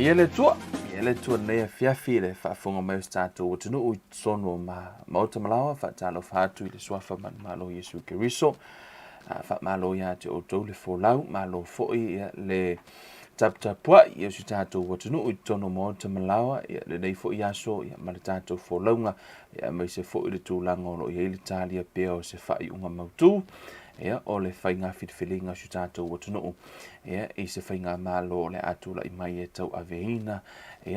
Viia le Atua, viia le Atua i lenei afiafi i le faafofoga mai o si tatou atunuu i totonu o Maota Malaoa, faatalofa atu i le Suafa Manumalo o Iesu Keriso. Faamalo ia te outou le folau, malo foi le taputapuai i si tatou atunuu i totonu o Maota Malaoa i lenei foi aso ma le tatou folauga, aemaise foi le tulaga o lo o i ai le talia pea o se faaiuga mautu o le faiga filifiliga o si tatou atunuu i se faigamalo o le a tulai mai e tauaveina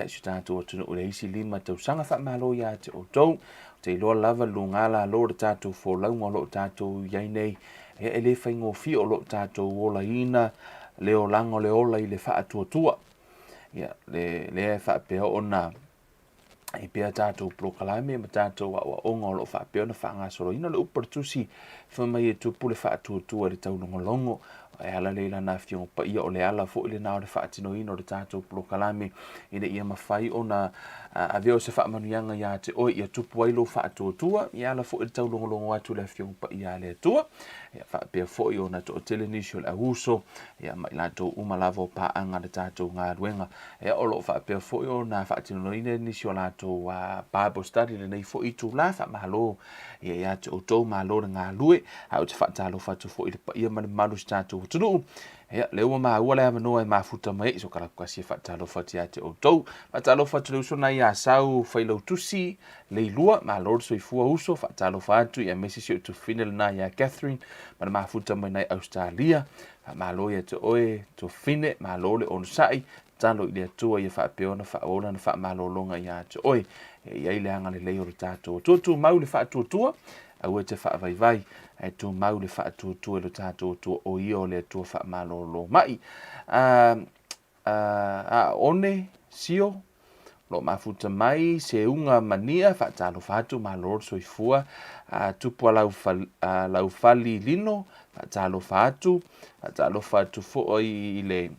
si tatou atunuu i le isi 5 tausaga. Faamalo ia te outou. Ou te iloa lava luga lalo o le tatou folauga o lo o tatou i ai nei, e le faigofie o lo o tatou olaina le olaga o le ola i le faatuatua. Lea e faapea ona i pea tatou polokalame ma tatou aoaoga o lo o faapea ona faagasoloina le upu a le Tusi fai mai e tupu le faatuatua i le taulogologo e ala lea i lana Afioga Paia o le ala foi lena o le faatinoina o le tatou polokalame ina ia mafai ona avea o se faamanuiaga ia te oe ia tupu ai lou faatuatua e ala foi i le taulogologo atu i le Afioga Paia a le Atua ia faapea foi ona toatele nisi o le auuso ia ma i latou uma lava o paaga le tatou galuega Ia, o lo o faapea foi ona faatinoina nisi o latou Bible study lenei foi itula. Faamalo ia ia te outou, malo le galue. Ae ou te faatalofa atu foi i le paia ma le mamalu o si tatou atunuu. Ia, lea ua maua le avanoa e mafuta mai ai, so kalakukasi e faatalofa atu ia te outou. Faatalofa atu le uso na ia Sau Failautusi Leilua, malo le soifua uso, faatalofa atu ia aemaise si ou tufine lena ia Catherine ma le mafuta mai nai Australia. Faamalo ia te oe, Tofine, malo le onosai, tatalo i le Atua ia faapea ona faaauau lana faamalologa ia te oe. E i ai le agalelei o le tatou Atua. Tumau le faatuatua, aua e te faavaivai, ae tumau le faatuatua i lo tatou Atua, o ia o le Atua faamalolo mai. A one, sio, lo mafuta mai, seuga mania, faatalofa atu, malo le soifua, tupu a laufali lino, faatalofa atu, faatalofa atu foi i le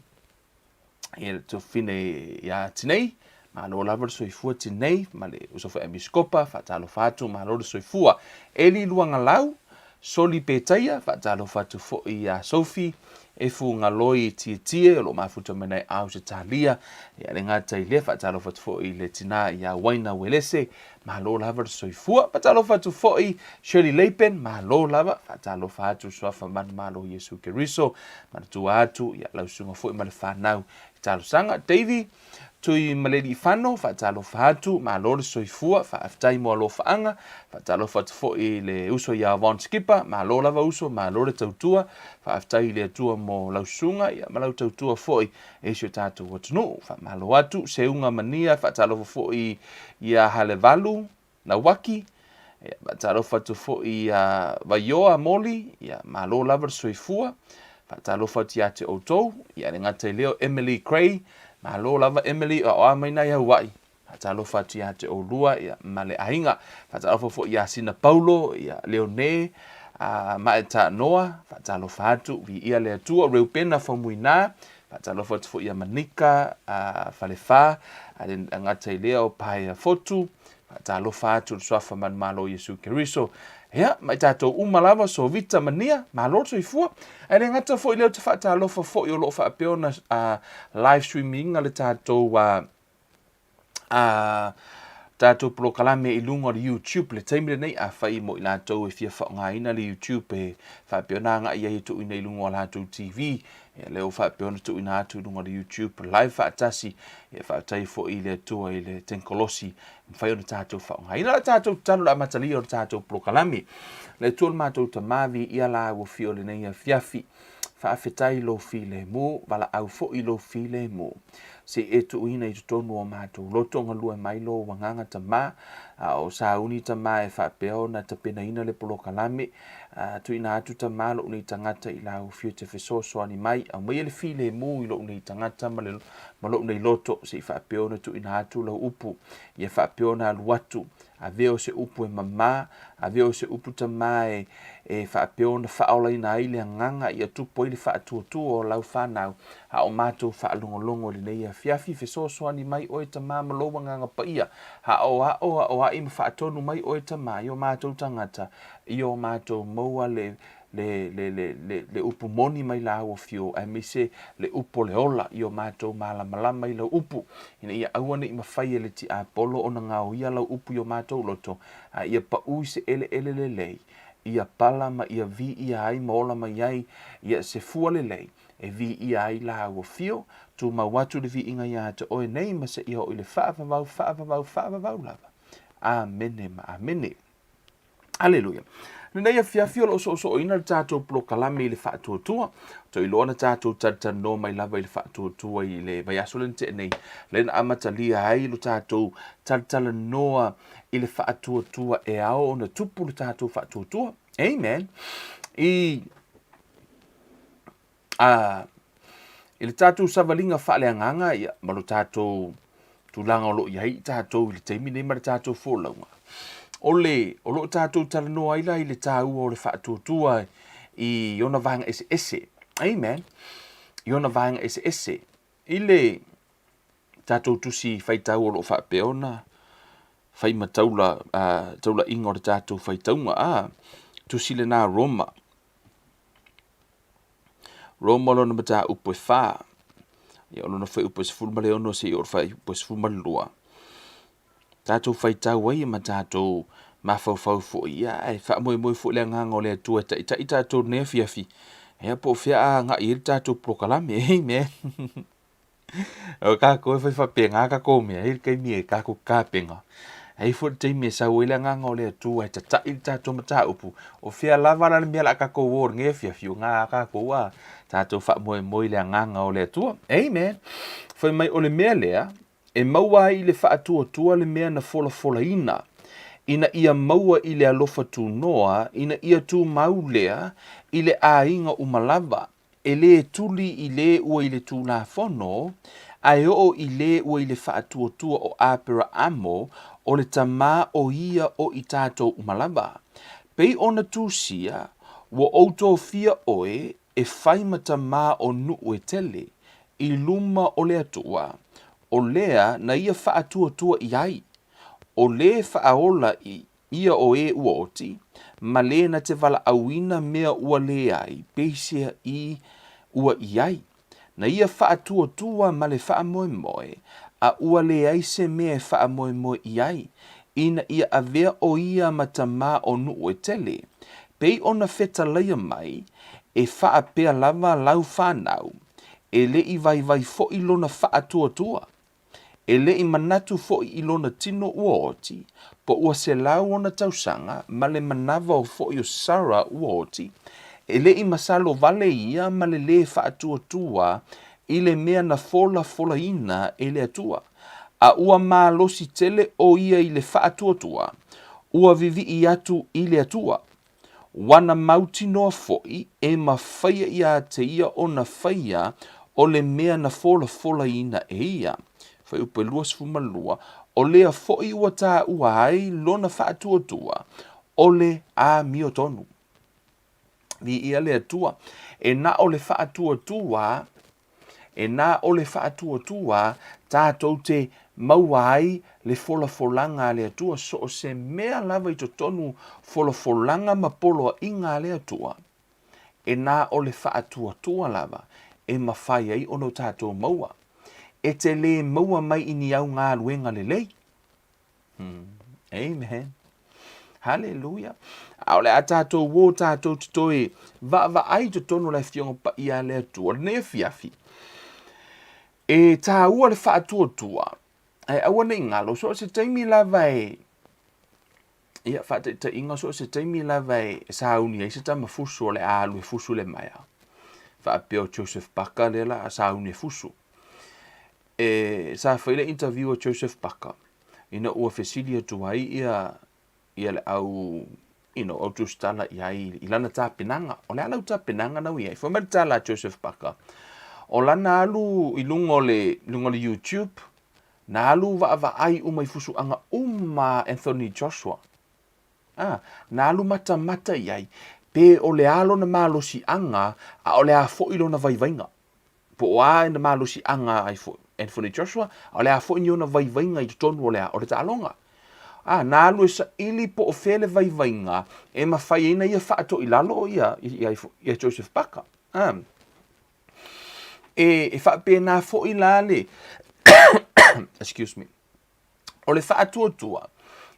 tofine ia Tinei, malo lava le soifua Tinei, ma le uso foi a Episkopa, faatalofa atu, malo le soifua. Eli Luagalau, Soli Petaia, faatalofa atu foi ia Sophie, Efu Galoi Tietie, o lo o mafuta mai nei Ausetalia, ia le gata i lea, faatalofa atu foi i le tina ia Waina Uelese, malo lava le soifua. Faatalofa atu foi Shirley Leipen, malo lava, faatalofa atu Suafa Manumalo Iesu Keriso, manatua atu ia lau susuga foi ma le fanau i talosaga. Davey, Tui Maleliifano, faatalofa atu, malo le soifua, faafetai mo alofaaga, faatalofa atu foi i le uso ia Von Skipper, malo lava uso, malo le tautua, faafetai i le Atua mo lau susuga ia ma lau tautua foi i si o tatou atunuu, faamalo atu, Seuga Mania, faatalofa foi ia Halevalu, Lauaki, ia, faatalofa atu foi ia Vaioa Moli, ia, malo lava le soifua, faatalofa atu ia te outou, ia le gata i lea o Emily Gray, malo lava Emily, o a mai nai Hawaii, faatalofa atu ia te oulua ia, ma le aiga, faatalofa foi ia Sina Paulo, ia Leone, Maeta Noa, faatalofa atu, viia le Atua, Reupena Faumuina, faatalofa atu foi ia Manika Falefa, le gata i lea o Paea Fotu, Faatalofa atu i le Suafa Manumalo o Iesu Keriso. Ia, ma i tatou uma lava, Sovita Mania, malo le soifua. Ae le gata foi lea ou te faatalofa foi o lo o faapea ona live streaming le tatou tatou polokalame i luga o le YouTube le taimi lenei. Afai mo i latou e fia faaaogaina le YouTube e faapea ona agai ai e tuuina i luga o latou TV, Ia, lea ua faapea ona tuuina atu i luga o le YouTube live faatasi. Ia, faafetai foi i le Atua i le tenkolosi e mafai ona tatou faaaogaina. O le tatou tatalo i le amatalia o le tatou polokalame. Le Atua le matou Tama, viia la ua fio lenei afiafi. Faafetai lou filemu, valaau foi lou filemu. Se i e tuuina i totonu o matou loto galue mai lou agaga Tama, a o sauni Tama e faapea ona tapenaina le polokalame. Tuuina atu Tama lou nei tagata i lau afio te fesoasoani mai, aumaia le filemu i lou nei tagata ma, le, ma lou nei loto, se i faapea ona tuuina atu lau upu, ia faapea ona alu atu, avea o se upu e mamā, avea o se upu Tama e, e faapea ona faaolaina ai le agaga, ia tupu ai le faatuatua o lau fanau, a o matou faalogologo i lenei afiafi, fesoasoani mai oe Tama ma lou agaga paia, aoao, aoai ma faatonu mai oe Tama i o matou tagata, i o matou maua le, le, le, le, le, le upu moni mai lau afio, aemaise le upu o le ola i o matou malamalama i lau upu, ina ia aua ne i mafai e le tiapolo ona gaoia lau upu i o matou loto, a ia pau i se eleele lelei, ia pala ma ia viia ai ma ola mai ai ia se fua lelei e viia ai lau afio, tumau atu le viiga iā te oe nei ma seia oo i le faavavau, faavavau, faavavau lava. Amene ma amene. Aleluia. Lenei afiafi o lo o soosooina le tatou polokalame i le faatuatua. Toiloa na tatou talatalanoa mai lava i le faatuatua i le vaiaso lea na tea nei, lea na amatalia ai lo tatou talatalanoa i le faatuatua e ao ona tupu le tatou faatuatua. Amen. I a i le tatou savaliga faaleagaga ia ma lo tatou tulaga o lo o i ai i tatou i le taimi nei ma le tatou folauga, o le o lo o tatou talanoa ai la i le taua o le faatuatua i ona vaega eseese. Amen. I ona vaega eseese. I le tatou tusi faitau o lo o faapea ona fai ma taula, taulaiga o le tatou faitauga, a tusi lena Roma. Roma lona mataupu e 4, ia o lona fuaiupu e 16 seia oo i le fuaiupu e 12. Tatou faitau ai ma tatou mafaufau foi, ia ae faamoemoe foi le agaga o le Atua e taitai tatou i lenei afiafi, ia po o fea a agai ai le tatou polokalame. Amen. O kākou e fai faapena kākou mea, e i ai le taimi e kākou tapena, e i ai foi le taimi e sau ai le agaga o le Atua e tataʻi le tatou mataupu, o fea lava la le mea o le a kākou o i lenei afiafi, o gā kākou a tatou faamoemoe i le agaga o le Atua. Amen. Fai mai o le mea lea, e maua ai i le faatuatua le mea na folafolaina, ina ia maua i le alofa tunoa, ina ia tumau lea i le aiga uma lava, e lē tuli i lē ua i le Tulafono, ae oo i lē ua i le faatuatua o Aperaamo, o le tamā o ia o i tatou uma lava. Pei ona tusia, Ua ou tofia oe e fai ma tamā o nuʻu e tele, i luma o le Atua, o lea na ia faatuatua i ai, o lē faaola i Ia o ē ua oti, ma lē na te valaauina mea ua leai, peisea i ua i ai. Na ia faatuatua ma le faamoemoe, a ua leai se mea e faamoemoe i ai, ina ia avea ʻo ia ma tamā o nuʻu e tele. Pei ona fetalaia mai, e faapea lava lau fanau, e le i waiwai foʻi lona faatuatua. E le i manatu foʻi i lona tino ua oti, po ua 100 ona tausaga, ma le manawa o foʻi o Sara ua oti, e le i masalo wale ia ma le lē faatuatua i le mea na folafolaina e le Atua. A ua malosi tele ʻo ia i le faatuatua, ua vivii atu i le Atua. Ua na mautinoa foʻi e mafaia iā te ia ona faia o le mea na folafolaina e ia. Fuaiupu e 22, O lea foʻi ua tāua ai lona faatuatua, o le amiotonu. Viia le Atua, e na o le faatuatua E nā o le faatuatua tātou te maua ai le folafolaga a le Atua, so o se mea lava i totonu folafolaga ma poloaiga a le Atua, e nā o le faatuatua lava e mafai ai ona o tātou maua. E te lē maua mai i ni au galuega lelei. Amen. Haleluia. A o le a tātou o tātou te toe vaavaai i totonu o le Afioga Paia a le Atua. Lenei afiafi, e tāua le faatuatua, ae aua ne i galo, so o se taimi lava e, ia, faataitaiga, so o se taimi lava e sauni ai se tama fusu o le a alu e fusu le maea. Faapea o Joseph Parker lea la a sauni e fusu. E, sa fai le interview a Joseph Parker, ina ua fesili atu ai ia, ia le au, you know, au tusitala i ai i lana tapenaga. O le a lau tapenaga na ua i ai? Fai mai le tala a Joseph Parker, o lana alu i luga o le, luga o le YouTube, na alu vaavaai uma i fusuaga uma a Anthony Joshua. Ah, na alu matamata i ai, pe o le a lona malosiaga, a o le a foi lona vaivaiga. Po o a na malosiaga ai foi Anthony Joshua, a o le a foi ni ona vaivaiga i totonu o le, o le taaloga. A, na alu e saili po o fea le vaivaiga e mafai ai ona ia faatoilalo ia, ia, ia Joseph Parker. A, e, e faapena foi la le, excuse me, o le faatuatua,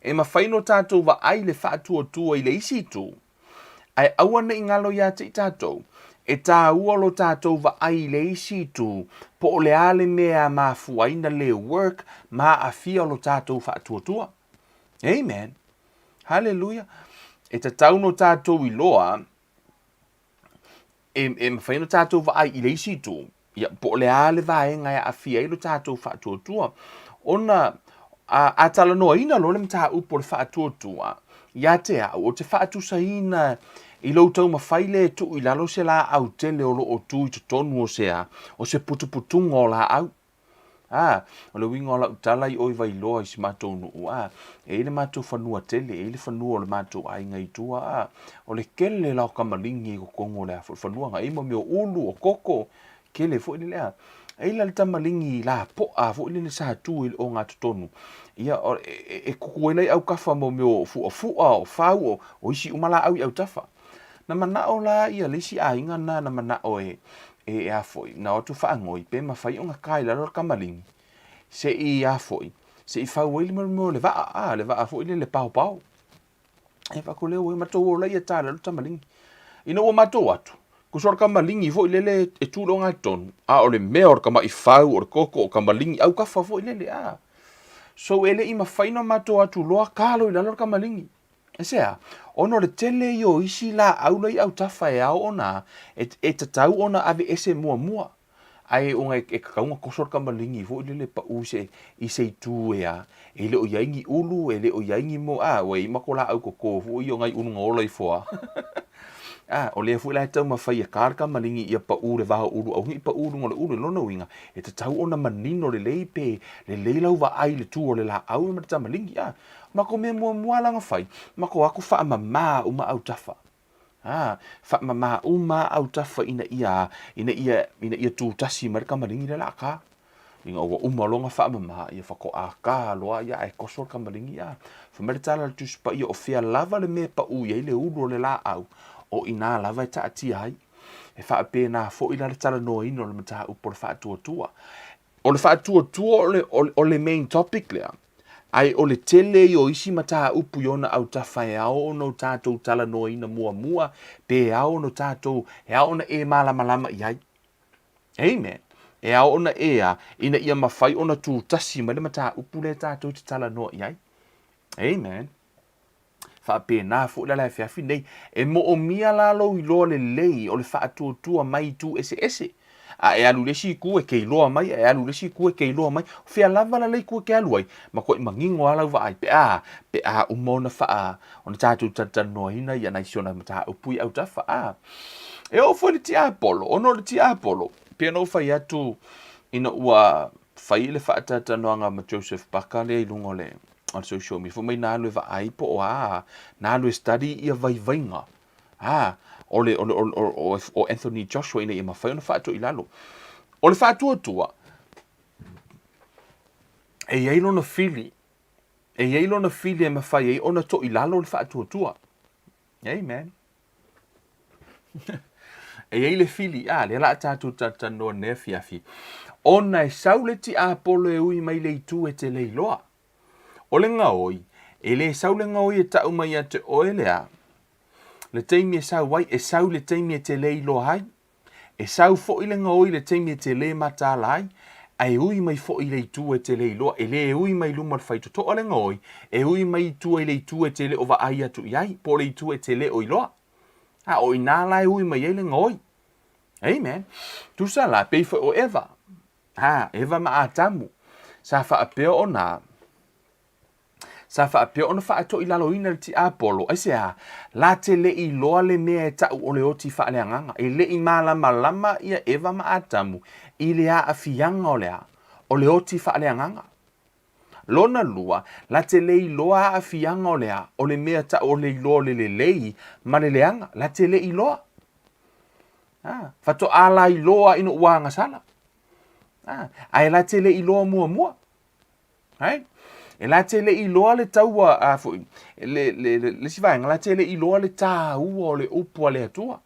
e mafai ona tatou vaai le faatuatua i le isi itu, ae aua ne i galo ia te i tatou, e tāua lo tatou vaai i le isi itu, po o le a le mea e mafua ai na le work ma aafia lo tatou faatuatua. Amen. Haleluia. E tatau no tatou iloa e, e mafai ona tatou vaai i le isi itu, ia, po o le a le vaega e aafia ai lo tatou faatuatua. Ona a, a talanoaina loa le mataupu o le faatuatua, ia te au, ou te faatusaina i lou taumafai lea e tuu i lalo se laau tele o lo o tu i totonu o se a, o se putuputuga o laau. A, o le uiga o lau tala i o i Vailoa i si matou nuu, a, e i ai le matou fanua tele, e i ai le fanua o le matou aiga i tua, a, o le kele la o kamaligi i totonu o le a foi fanua na, e i ai mo mea o ulu, o koko, kele foi lele, a. E i ai la le tamaligi lapoa foi lele sa tu i le ogatotonu, ia, e, e, e kuku ai la i autafa mo mea o fuafua, o fau, o, o isi uma laau i autafa. Na manao la ia le isi aiga na, na manao e, e a foi, na o atu faanoi, pe mafai ona ka i lalo le kamaligi, se i a foi, se i fau ai le mea o le vaa, a, le vaa foi lele paopao. E fai atu lea, ua matou o la ia ta i lalo le tamaligi. Ina ua matou atu, tusa o le kamaligi foi lele e tu i le ogatotonu, a o le mea o le tama'i fau, o le koko, o kamaligi, aukafa foi lele, a. So e le i mafai ona matou atu loa ka loa i lalo le kamaligi. Aisea? Ona o le tele ia o isi laau la i autafa e ao ona e, e tatau ona aveese muamua. Ae ona e, e tatau ona toso le tamaligi foi lele pau i se, i se itu e a, e le o i ai ni ulu, e le o i ai ni mo, a, ua i ai matou laau toto foi ia o nai ulu na ola ifo a. A, o lea foi la e taumafai e ka le tamaligi ia pau le vao ulu, aua ne i pau i luga o le ulu. I lona uiga, e tatau ona manino lelei pe lelei lau vaai i le tu o le laau ma le tamaligi. A, Matou mea muamua la na fai, matou o atu faamama uma autafa. A, faamama uma autafa ina ia, ina ia, ina ia tutasi mai le kamaligi lea la ka. Ina ua uma loa na faamama, ia faatoa ka loa ia ae toso le kamaligi a. Fai mai le tala a le Tusi Paia o fea lava le mea e pau i ai le ulu o le laau, o i ina lava e taatia ai. E faapena foi la le talanoaina o le mataupu o le faatuatua. O le faatuatua o le, o, o le main topic lea, ae o le tele ia o isi mataupu i ona autafa e ao ona o tatou talanoaina muamua, pe ao ona tatou, e ao ona e malamalama i ai. Amen. E ao ona e a, ina ia mafai ona tutasi mai le mataupu lea tatou te talanoa i ai. Amen. Faapena foi la le afiafi nei, e moomia la lou iloa lelei o le faatuatua mai itu eseese. A e alu i le isi itu e te iloa mai, a e alu i le isi itu e te iloa mai. O fea lava la le itu e te alu ai, matuai manino lava lau vaai pe a, pe a uma ona faa, ona tatou talatalanoaina ia nai si ona mataupu i autafa. A, e oo foi i le tiapolo, ona o le tiapolo, pei ona ou fai atu ina ua fai le faatalatalanoaga ma Joseph Parker lea i luga o le o le social media, fai mai na alu e vaai po o a, na alu e study ia vaivaiga, a, o le, o le, o, o, o Anthony Joshua ina ia mafai ona faatoʻi i lalo. O le faatuatua, e i ai lona fili, e i ai lona fili e mafai ai ona toʻi lalo le faatuatua. Amen. E i ai le fili, a, lea la a tatou talatalanoa nei afiafi, ona e sau le tiapolo e ui mai le itu e te le iloa. O le gaoi, e le sau le gaoi e tau mai ia te oe le a, le taimi e sau ai, e sau i le taimi e te le iloa ai. E sau foi le gaoi i le taimi e te le mataala ai, ae ui mai foi i le itu e te le iloa. E le ui mai luma o le faitotoa le gaoi, e ui mai i tua i le itu e te le o vaai atu i ai, po o le itu e te le o iloa. A o inā la e ui mai ai le gaoi. Amen. Tusa la, pei foi o Eva. A, Eva ma Atamu. Sa faapea ona, Sa faapea ona faatoilaloina le tiapolo, aisea? La te le i iloa le mea e ta'u o le oti faaleagaga. E le i malamalama ia Eva ma Atamu i le aafiaga o le a? O le oti faaleagaga. Lona lua, la te le iloa aafiaga o le a? O le mea ta'u o le iloa o le lelei ma le leaga. La te le i iloa. A, faatoa la iloa ina ua agasala. A, ae la te le iloa muamua. Right? E la te le iloa le taua, a foi, le, le, le, le isi vaega, la te le iloa le tāua o le upu a le Atua.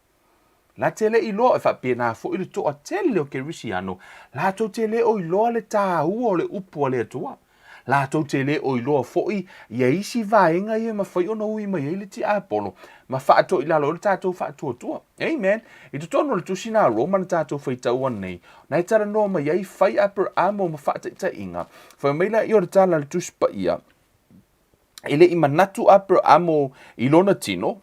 La te le iloa, e faapena foi le toatele o Kerisiano, latou te le o iloa le tāua o le upu a le Atua. Latou te le o iloa foi ia isi vaega ia e mafai ona ui mai ai le tiapolo ma faatoilalo ai le tatou faatuatua. Amen. I totonu o le tusi na Roma na tatou faitau nei, na e talanoa mai ai fai Aperamo ma faataitaiga. Fai mai la ia o le tala a le tusi paia, e le i manatu Aperamo i lona tino,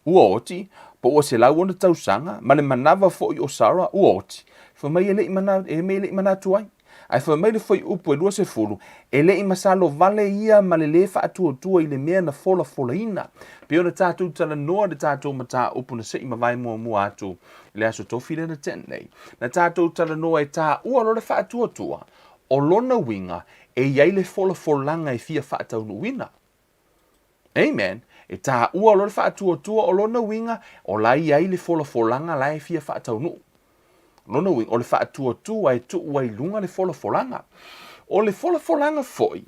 ua oti, po ua 106 tausaga, ma le manava foi o Sara, ua oti. Fai mai e le i mana, e mea e le i manatu ai. Ae fai mai le fuaiupu e 20, e le i masalo vale ia ma le lē faatuatua i le mea na folafolaina. Pei ona tatou talanoa i le tatou mataupu na se i mavae muamua atu i le Aso Tofi lea na tea nei. Na tatou talanoa e taua loa le faatuatua, o lona uiga e i ai le folafolaga e fia faataunuuina. Amen. E taua loa le faatuatua o lona uiga o la e i ai le folafolaga la e fia faataunuu. Lona uiga, o le faatuatua e tuu ai i luga le folafolaga. O le folafolaga foi,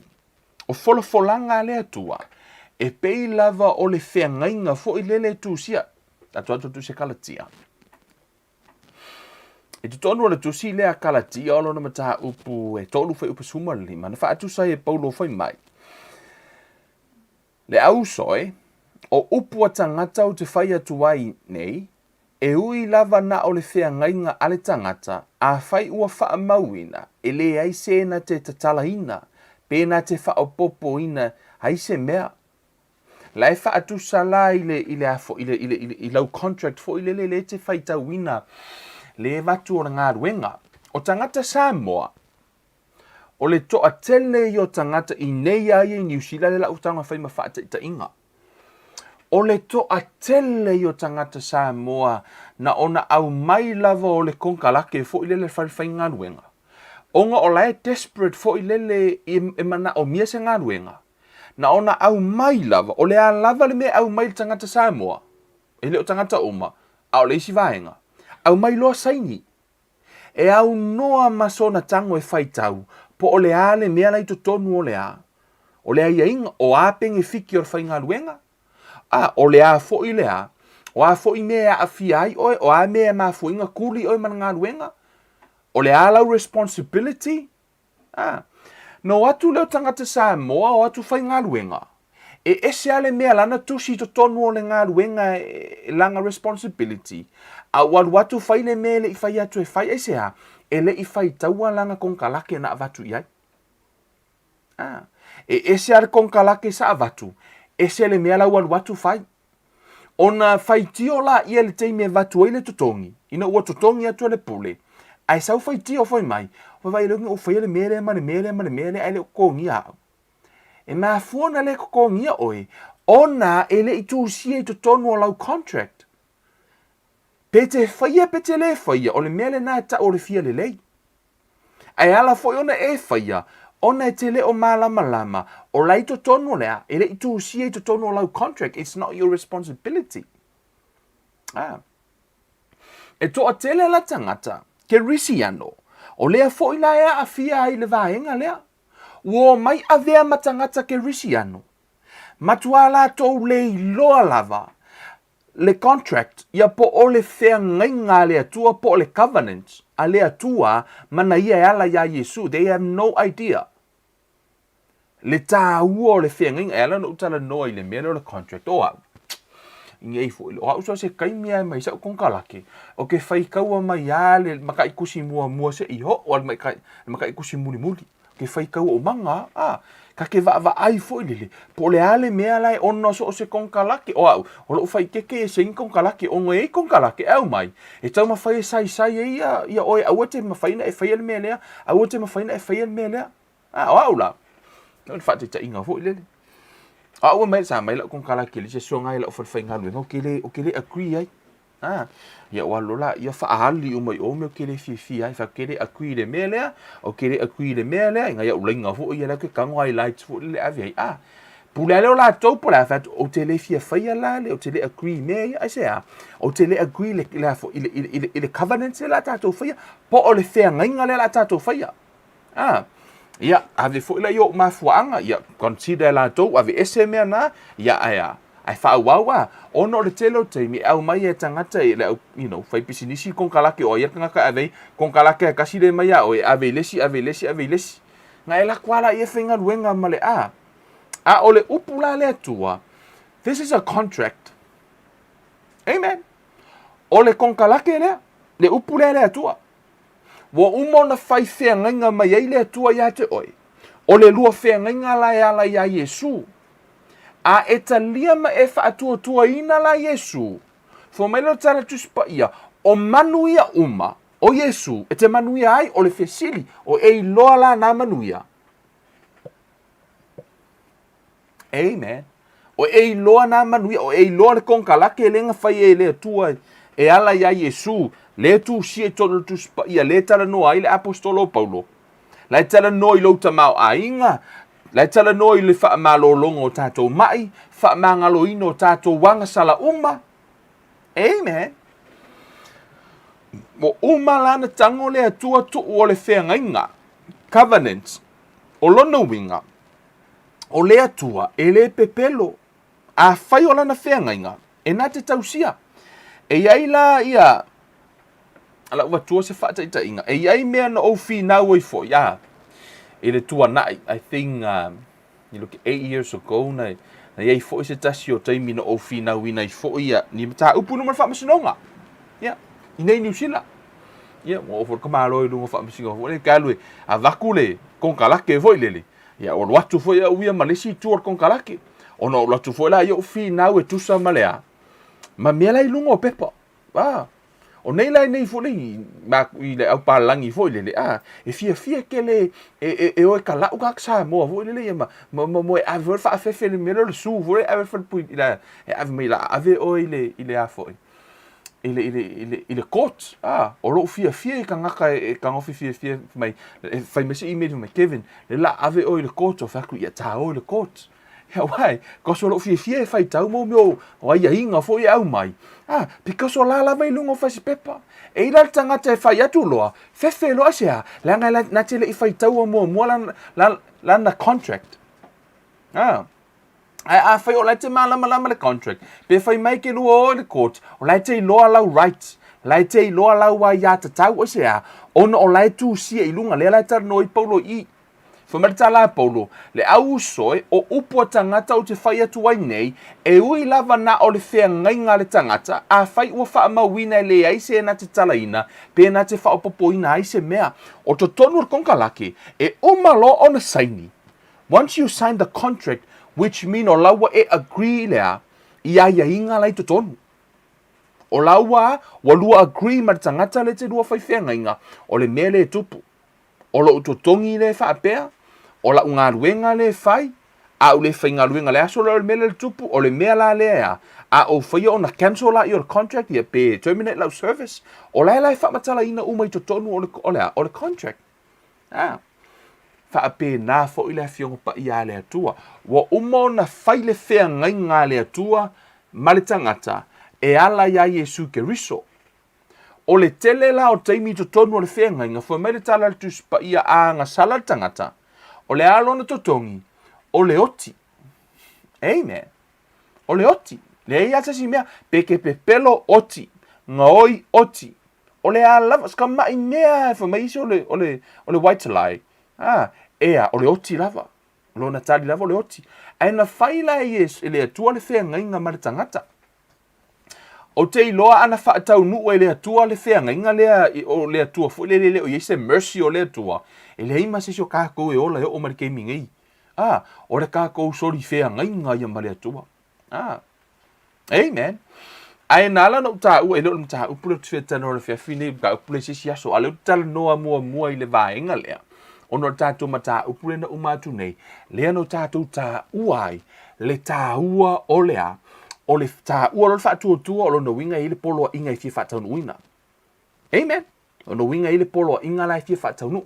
o folafolaga a le Atua, e pei lava o le feagaiga foi lele e tusia. Tatou atu tusi a Kalatia. I totonu o le tusi lea a Kalatia o lona mataupu e 3 fuaiupu 15, na faatusa ai e Paulo fai mai, Le auso e, o upu a tagata ou te fai atu ai nei, e ui lava na o le feagaiga a le tagata, afai ua faamauina, e leai se na te tatalaina, pe na te faaopoopoina ai se mea. La e faatusa la i le, i le a foi, i le, i le, i le, i lau contract foi lele le te faitauina le avatu o le galuega. O tagata Samoa, o le toatele ia o tagata i nei a ia i Niu Sila le lau taga fai ma faataitaiga. O le toatele ia o tagata Samoa na ona aumai lava o le konekarake foi lele fai faigaluega. Ona o la e desperate foi lele e manaomia se galuega. Na ona aumai lava, o le a lava le mea e aumai i le tagata Samoa, e le o tagata uma, a o le isi vaega, aumai loa saini. E aunoa ma sona tago e faitau po o le a le mea la i totonu o le a, o le aiaiga, o a penefiti o le faigaluega, a o le a foi le a, o a foi mea e aafia ai oe, o a mea e mafua ai ona tuli oe ma le galuega, o le a lau responsibility, A. Na o atu lea o tagata Samoa o atu faigaluega, e ese lava le mea lana tusi i totonu o le galuega e lana responsibility, a ua alu atu fai le mea e le i fai atu e fai, aisea? E le i faitaua lana konekarake na avatu i ai. A. E ese lava le konekarake sa avatu, ese le mea la ua alu atu fai. Ona faitio laia i le taimi e avatu ai le totogi, ina ua totogi atu e le pule, ae sau faitio foi mai, Ua vaai loa ua faia le mea lea ma le mea lea ma le mea lea ae le o totogia au. E mafua ona le totogia oe, ona e le i tusia i totonu o lau contract. Pe te faia pe te le faia, o le mea lena e tau o le fia lelei. Ae ala foi ona e faia, ona e te le o malamalama, o la i totonu o le a, e le i tusia i totonu o lau contract, it's not your responsibility. Ah. E toatele la tagata, Kerisiano, o lea foi la e aafia ai le vaega lea. Ua omai avea ma tagata Kerisiano. Matua latou le iloa lava le contract, ia po o le feagaiga a le Atua po o le covenant a le Atua ma na ia e ala iā Iesu. They have no idea le tāua o le feagaiga. E ala ona ou talanoa i le mea lea o le contract, o au, i foi, o au so se taimi ae mai sa'u konekarake, o ke faitaua mai a le matai tusi muamua se'i oo a le matai tusi mulimuli. Ke faitau o maga, a, ka ke vaavaai foi lele, po o le a le mea la e ono so o se konekarake, o au, o lo'u faitete e se konekarake, ona e i ai konekarake e aumai, e taumafai e saisai ai ia, ia oe, aua e te mafai ona e faia le mea lea, aua e te mafai ona e faia le mea lea. A, o au la, o le faataitaiga foi lele. O au e mai, sa mai lau konekarake i le isi aso na i lau falefaigaluega, ou te le, ou te le agree ai. A, ia ua alu la, ia faaali uma i o mea ou te le fiafia ai, fai atu, ou te le agree i le mea lea, ou te le agree i le mea lea, i nai au laina foi ia lea ou te tago highlights foi lele e ave ai. A, pule lava lea o latou po o le a, fai atu, ou te le fia faia la le, ou te le agree i mea ia, aisea? Ou te le agree i le, i le a foi, i le, i le, i le covenant lea o le a tatou faia, po o le feagaiga lea o le a tatou faia. A, Ia, ave foi la i ou mafuaaga, ia, consider e latou, aveese mea na, ia, ae a, ae faaauau a, ona o le tele o taimi e aumai e tagata i le au, you know, fai pisinisi konekarate o ai le tagata e ave ai, konekarate e tasi lea mai ia oe, e ave i le isi, ave i le isi, ave i le isi. Na e lako lava laia e faigaluega ma le a. A o le upu la a le Atua, this is a contract. Amen. O le konekarate lea, le upu lea a le Atua. Ua uma ona fai feagaiga mai ai le Atua ia te oe. O le lua feagaiga la e ala iā Iesū. A e talia ma e faatuatuaina la Iesū, fua mai lea o le Tala Tusi Paia, o manuia uma o Iesū e te manuia ai, o le fesili, o e iloa la nā manuia? Amen. O e iloa nā manuia, o e iloa le konekarate lea na fai e le Atua e ala iā Iesū, lea e tusia i totonu o le Tusi Paia, lea e talanoa ai le Aposetolo o Paulo. La e talanoa i lou tamaoaiga, la e talanoa i le faamalologa o tatou mai, faamagaloina o tatou agasala uma. Amen. Ua uma la na tago le Atua tuu o le feagaiga, covenant. O lona uiga, o le Atua e le pepelo. Afai o lana feagaiga, e na te tausia. E i ai la ia, ala ua tua se faataitaiga, e i ai mea na ou finau ai foi, a, i le tuanai, I think, you look, 8 years ago, na i ai foi se tasi o taimi na ou finauina ai foi ia, ni mataupu i luma o le faamasinoga. Ia, i nei Niu Sila. Ia, ua oo foi le tamaloa i luga o faamasinoga foi lea, ke alu e avatu le konekarate foi lele, Ia, ua alu atu foi au ia ma le isi itu o le konekarate. Ona ou alu atu foi la i ou finau e tusa ma le a, ma mea la i luga o pepa. A, o nei la nei foi le ma i le au palalagi foi lele, a, e fiafia tele e o e kala'u tagata Samoa foi lele ia ma mo e ave foi le faafefe i le mea lea o le su foi lele e ave i le falepui i le e ave mai la ave oe i le a foi i le court. A, o lou fiafia i tagata e tagofi fiafia mai, e fai mai se email mai, Kevin, le la ave oe i le court, o fai atu, ia tā oe i le court. Ia why? Because o lou fiafia e faitau mo mea o aiaiga foi e aumai. Ah, because o la lava i luga o fasipepa. E i la le tagata e fai atu loa, fefe loa aisea, leaga na te le i faitaua muamua lana contract. Ah. Ae afai o la e te malamalama le contract, pe fai mai ke lua o i le court, o la e te iloa lau right, la e te iloa lau aiatatau, aisea, ona o la e tusia i luga, lea la e talanoa ai Paulo i i. Fai mai le tala a Paulo, Le au uso e, o upu a tagata ou te fai atu ai nei, e ui lava na o le feagaiga a le tagata, afai ua faamauina e leai se na te talaina, pe na te faaopoopoina ai se mea. O totonu o le konekarate, e uma loa ona saini, Once you sign the contract, which mean o la ua e agree lea i aiaiga la i totonu. O la ua ua lua agree ma le tagata lea e te lua fai feagaiga, o le mea lea e tupu. O lou totogi lea e faapea, o lau galuega lea e fai, a ou le faigaluega i le aso lea o le mea lea e tupu, o le mea la lea e a, a ou faia ona cancel laia o le contract ia pe terminate lau service, o la e la e faamatalaina uma i totonu o le, o le a, o le contract. A, faapena foi le Afioga Paia a le Atua. Ua uma ona fai le feagaiga a le Atua ma le tagata e ala iā Iesu Keriso. O le tele la o taimi i totonu o le feagaiga, fai mai le tala a le Tusi Paia, a agasala le tagata, o le a lona totogi? O le oti. Amen. O le oti. Leai lava se isi mea. Pe ke pepelo, oti. Gaoi, oti. O le a lava, ska mai mea e fai mai isi o le, o le, o le white lie. Ah, ea, o le oti lava. Lona tali lava o le oti. Ae na fai la e Iesu, e le Atua le feagaiga ma le tagata. Ou te iloa ana faataunuu e le Atua le feagaiga lea, o le Atua foi lele e le o i ai se mercy o le Atua, e leai ma se isi o kākou e ola e oo mai le taimi nei. Ah, o le kākou soli feagaiga ia ma le Atua. Ah. Amen. Ae na ala ona ou taua, e le o le mataupu lea ou te fia talanoa i le afiafi nei, mataupu lea i se isi aso, a o lea ou te talanoa muamua i le vaega lea, ona o le tatou mataupu lea na uma atu nei, lea na o tatou taua ai le taua o le a? O le taua o le faatuatua o lona uiga e i ai le poloaiga e fia faataunuuina. Amen. O lona uiga e i ai le poloaiga la e fia faataunuu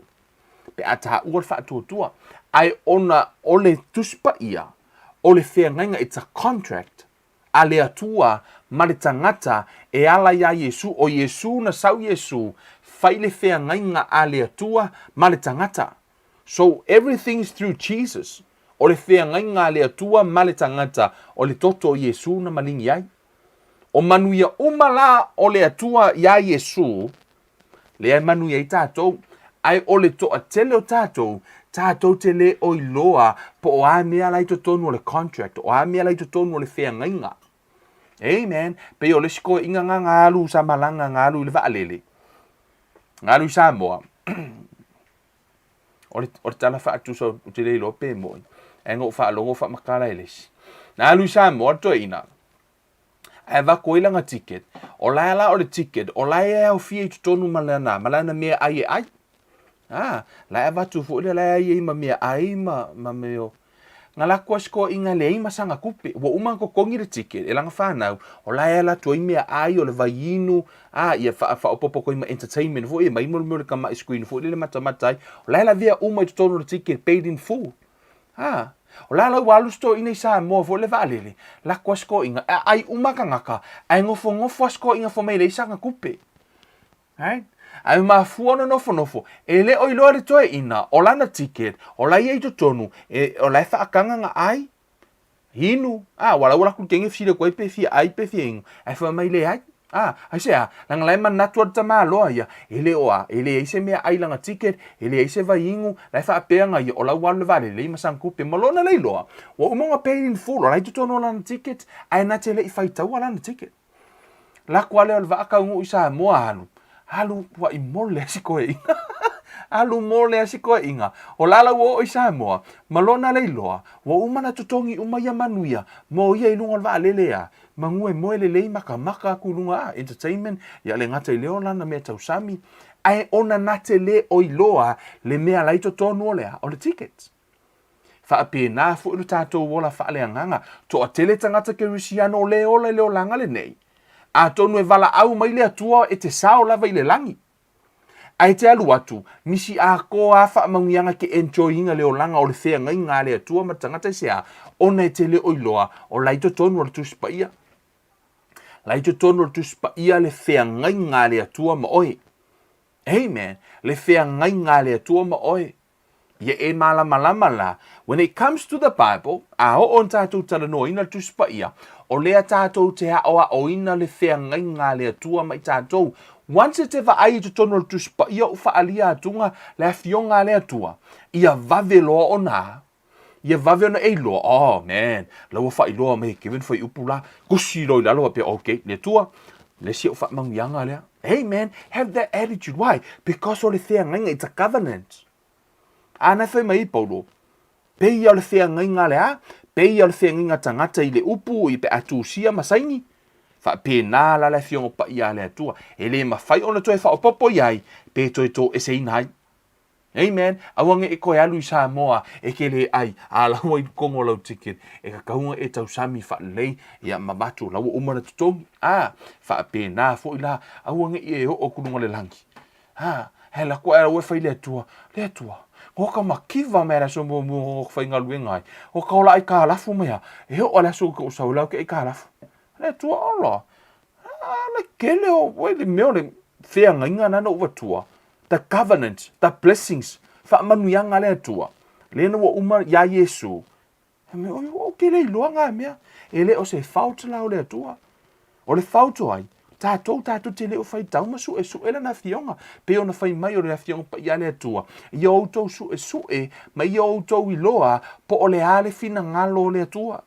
pe a taua le faatuatua. Ae ona o le Tusi Paia, o le feagaiga, it's a contract, a le Atua ma le tagata e ala iā Iesu, o Iesu na sau Iesu, fai le feagaiga a le Atua ma le tagata. So everything is through Jesus. O le feagaiga a le Atua ma le tagata, o le toto o Iesu na maligi ai. O manuia uma la o le Atua iā Iesu, lea e manuia ai tatou. Ae o le toatele o tatou, tatou te le o iloa po o a mea la i totonu o le contract, o a mea la i totonu o le feagaiga. Amen. Pei o le isi toeaiina na na alu sa malaga na alu i le vaalele, na alu i Samoa. O le, o le tala faatusa ou te le iloa pe moni, ae na ou faalogo faamatala e le isi. Na alu i Samoa le toeaina, ae avatu ai lana ticket. O la la o le ticket, o la e aofia i totonu ma lana, ma lana mea ai e ai. Ah, la e avatu foi lea la e ai ai ma mea ai ma, ma mea o, Na lako ai se toeaiina leai ma sana tupe. Ua uma ona totogi le ticket e lana fanau, o la e ala atu ai mea ai, o le vaiinu, a, ia faaopoopo atu ai ma entertainment foi ia, ma ai mo le mea o le tamai screen foi lele e matamata ai. O la e lavea uma i totonu o le ticket, paid in full. A, o la la ua alu se toeaina i Samoa foi le vaalele, lako ai se toeaina, e aai uma tagata, ae nofonofo lava se toeaina fai mai e leai sana tupe. Right? Ae mafua ona nofonofo, e le o iloa le toeaina, o lana ticket, o la ia i totonu, e, o la e faataga na ai, inu, a, ua la ua laku kenge fesili atu ai pe fia ai pe fia inu, ae fai mai leai. A, aisea, leaga la e manatu a le tamaloa ia, e le o a, e leai se mea ai lana ticket, e leai se vaiinu, la e faapea na ia, o la ua alu le vaalele leai ma sana tupe, ma lona le iloa, ua uma ona paid in full, o la i totonu o lana ticket, ae na te le i faitaua lana ticket. Lako lea o le vaa taunuu i Samoa alu, alu puaʻi mole a si toeaina. Alu mole a si toeaina. O la la ua oo i Samoa, ma lona le iloa, ua uma ona totogi uma ia manuia mo ia i luga o le vaalele a, manu e moe lelei makamaka atu i luga a, entertainment, ia le gata i lea o lana mea tausami, ae ona na te le o iloa le mea la i totonu o le a, o le ticket. Faapena foi lo tatou ola faaleagaga. Toatele tagata kerisiano o le ola i le olaga lenei. Atonu e valaau mai le Atua e te sao lava i le lagi. Ae te alu atu, misi atoa a faamanuiaga ke enjoy ina le olaga o le feagaiga a le Atua ma le tagata i se a, ona e te le o iloa o la i totonu o le Tusi Paia. La i totonu o le Tusi Paia le feagaiga a le Atua ma oe. Amen. Le feagaiga a le Atua ma oe. Ia e malamalama la, when it comes to the Bible, a oo ona tatou talanoaina le Tusi Paia, o lea tatou te aoaoina le feagaiga a le Atua ma i tatou. Once e te vaai i totonu o le Tusi Paia o faaalia atuga le afioga a le Atua, ia vave loa ona ia vave ona e iloa, oh man, la ua faailoa mai e Kevin Fuaiupu la, tusi loa i lalo faapea, okay, le Atua, le isi au faamanuiaga lea. Amen, have that attitude. Why? Because o le feagaiga, it's a covenant. A na fai mai Paulo, pei ia o le feagaiga le a, pei ia o le feagaiga tagata i le upu i pe a tusia ma saini. Faapena la le afioga paia a le Atua. E le mafai ona toe faaopoopo i ai, pe toe toeseina ai. Amen. Aua ne i koe alu i Samoa e ke le ai, a la ua i totonu o lau ticket, e tatau ona e tausami faalelei, ia ma avatu, la ua uma ona totogi. A, faapena foi la, aua ne i e oo atu luga o le lagi. A, he la koe ua e fai le Atua, le Atua, no ka makiva mai le aso muamua no ka faigaluega ai, o ka ola aikalafu mai a, e oo le aso i koʻu sau e lau ke aikalafu. Le Atua, ola, a, le kele o, ua le mea o le feagaiga na na ou avatua, the covenant, the blessings, faamanuiaga a le Atua, lea na ua uma iā Iesu, fai mai, oi, ua ou tele iloa ngā mea, e le o se fault la o le Atua. O le fault o ai? Tatou, tatou te le o faitau ma suesue lana afioga, pei ona fai mai o le afioga paia a le Atua, ia outou suesue ma ia outou iloa po o le a le finagalo o le Atua.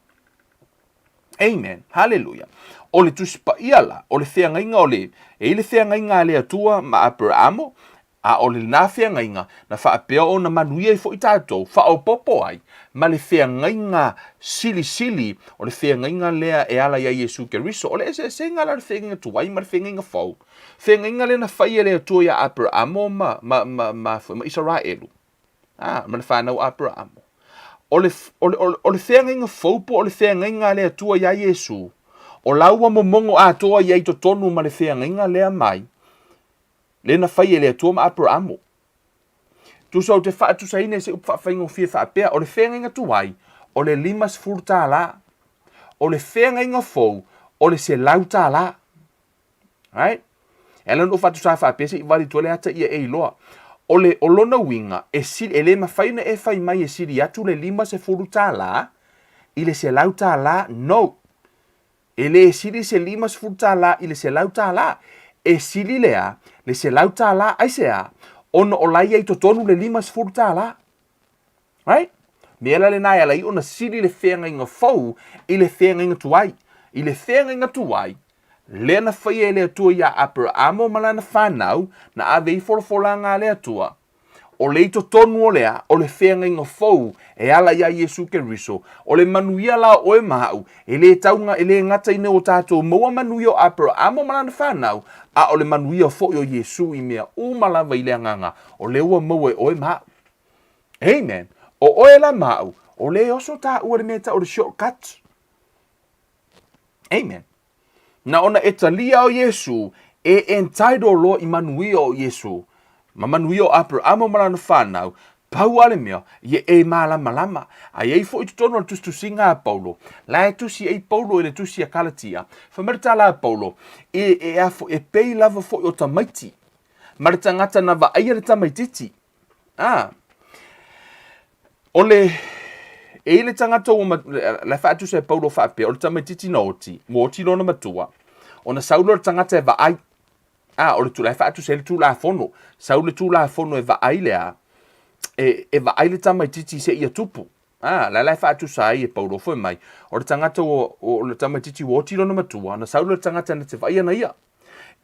Amen. Haleluia. O le Tusi Paia la, o le feagaiga o le, e i le feagaiga a le Atua ma Aperamo, a o lena feagaiga na faapea ona manuia ai foi tatou, faaopoopo ai ma le feagaiga silisili, o le feagaiga lea e ala iā Iesu Keriso. O le eseesega la o le feagaiga tuai ma le feagaiga fou. Feagaiga lea na fai e le Atua iā Aperamo ma, ma, ma, ma, ma Isaraelu. A, ma le fanau a Aperamo. O le, o le, o le feagaiga fou po o le feagaiga a le Atua iā Iesu, o la ua momono atoa i ai totonu ma le feagaiga lea mai, lea na fai e le Atua ma Aperamo. Tusa ou te faatusaina i se upu faafaigofie faapea, o le feagaiga tuai, o le $50. O le feagaiga fou, o le $100. Right? E ala ona ou faatusa faapea se i vali atu ai le ata ia e iloa. O le, o lona uiga, e sili, e le mafai ona e fai mai e sili atu le $50 i le $100, no. E le sili se $50 i le $100. E sili le a? Le $100, aisea? Ona o la e i ai i totonu le $50. Right? Mea la lena e ala ai ona sili le feagaiga fou i le feagaiga tuai. I le feagaiga tuai, lea na faia e le Atua iā Aperaamo ma lana fanau, na ave ai folafolaga a le Atua, o le i totonu o le a, o le feagaiga fou e ala iā Iesu Keriso, o le manuia la o oe ma aʻu, e le tau, e le gata ina ua tatou maua manuia o Aperaamo ma lana fanau, a o le manuia foi o Iesu i mea uma lava i le agaga, o lea ua maua e oe ma aʻu. Amen. O oe la ma aʻu, o le oso taua i le mea e tau o le shortcut. Amen. Na ona e talia o Iesu, e entitle loa i manuia o Iesu, ma manuia o Aperamo ma lana whanau, pau a le mea, ia e malamalama. A i ai foi i totonu o le tusitusiga a Paulo, la e tusi ai Paulo i le tusi a Kalatia, fai mai le tala a Paulo, e, e, a, e pei lava foi o tamaiti, ma le tagata na vaaia le tamaititi, A. O le, e i le tagata ua, la e faatusa e Paulo faapea, o le tamaititi na oti, ua oti lona matua, ona sau lea o le tagata e vaai. A, o le tula, e faatusa ai le Tulafono. Sau le Tulafono e vaai le a, e, e vaai le tamaititi seia tupu. A, la la e faatusa ai e Paulo foi mai, o le tagata ua, o le tamaititi ua oti lona matua, ona sau lea o le tagata na te vaai ana ia.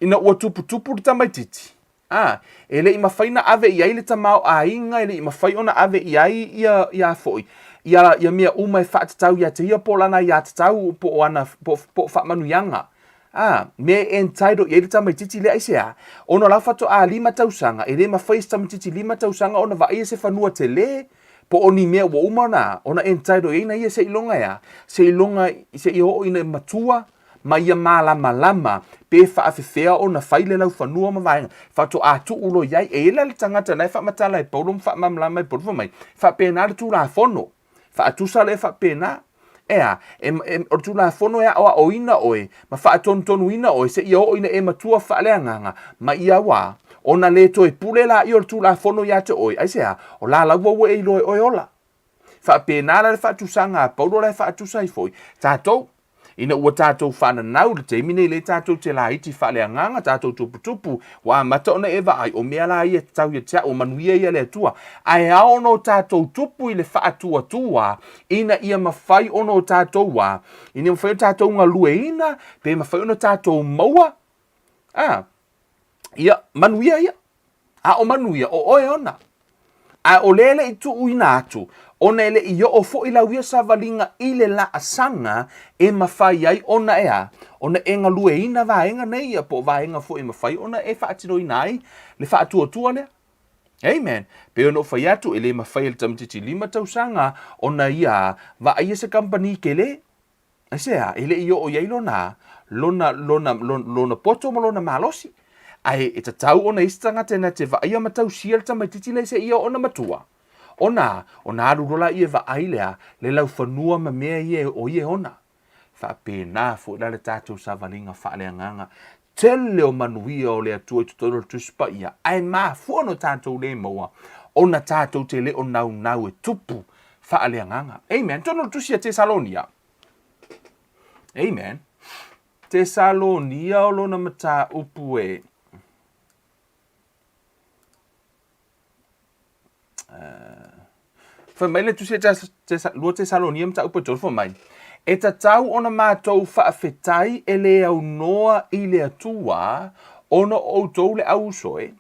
Ina ua tuputupu le tamaititi, Ā, e le i mafai ona ave i ai le tamaoaiga, e le i mafai ona ave i ai ia, ia foi, ia, ia mea uma e faatatau ia te ia po o lana aiatatau, po o ana, po, po o faamanuiaga. Ā, mea e entitle i ai le tamaitiiti lea aisea? Ona o la faatoa 5 tausaga, e le mafai e se tamaitiiti 5 tausaga ona vaaia se fanua tele, po o ni mea ua uma ona, ona entitle i ai na ia seiloga e a? Seiloga, seia oo ina matua, ma ia malamalama pe faafefea ona fai le laufanua ma vaega faatoa tuu loa i ai. E i ai la le tagata la e faamatala e Paulo ma faamalamalama e Paulo fai mai, faapena le Tulafono, faatusa lea faapena. E a? E, e, o le Tulafono e aoaoina oe ma faatonutonuina oe seia oo ina e matua faaleagaga ma ia wā, ona le toe pule laia o le Tulafono ia te oe. Aisea? O la laua ua e iloa e oe ola. Faapena la le faatusaga a Paulo la e faatusa ai foi tatou. Ina ua tatou faananau i le taimi nei lea tatou te laiti faaleagaga, tatou tuputupu, ua amata ona e vaai, o mea la ia e tatau ia te au, o manuia ia le Atua. Ae ao ona o tatou tupu i le faatuatua, ina ia mafai ona o tatou wā, ina ia mafai ona tatou galueina, pe mafai ona tatou maua, a, ia, manuia ia. A o manuia, o oe ona. A o lea e le i tuuina atu, ona e le i oo foi lau ia savaliga i le laasaga e mafai ai ona e a? Ona e galueina vaega nei ia, po o vaega foi e mafai ona e faatinoina ai le faatuatua lea. Amen. Pei ona ou fai atu, e le mafai e le tamaitiiti 5 tausaga ona ia vaaia se kamupani tele. Aisea? E le i oo i ai lona, lona, lona, lona, lona poto ma lona malosi. Ae e tatau ona i ai se tagata e na te vaaia ma tausia le tamaitiiti lea seia oo ona matua. Ona, ona alu loa laia e vaai lea, le laufanua ma mea ia o ia e ona. Faapena foi la le tatou savaliga faaleagaga. Tele o manuia o le Atua i totonu o le Tusi Paia, ae mafua ona tatou le maua, ona tatou te le o naunau e tupu faaleagaga. Amen. Totonu o le Tusi a Tesalonia. Amen. Tesalonia o lona mataupu e Fai mai le Tusi a 2 Tesalonia mataupu e 3, fai mai, E tatau ona matou faafetai e le aunoa i le Atua ona o outou le au uso e,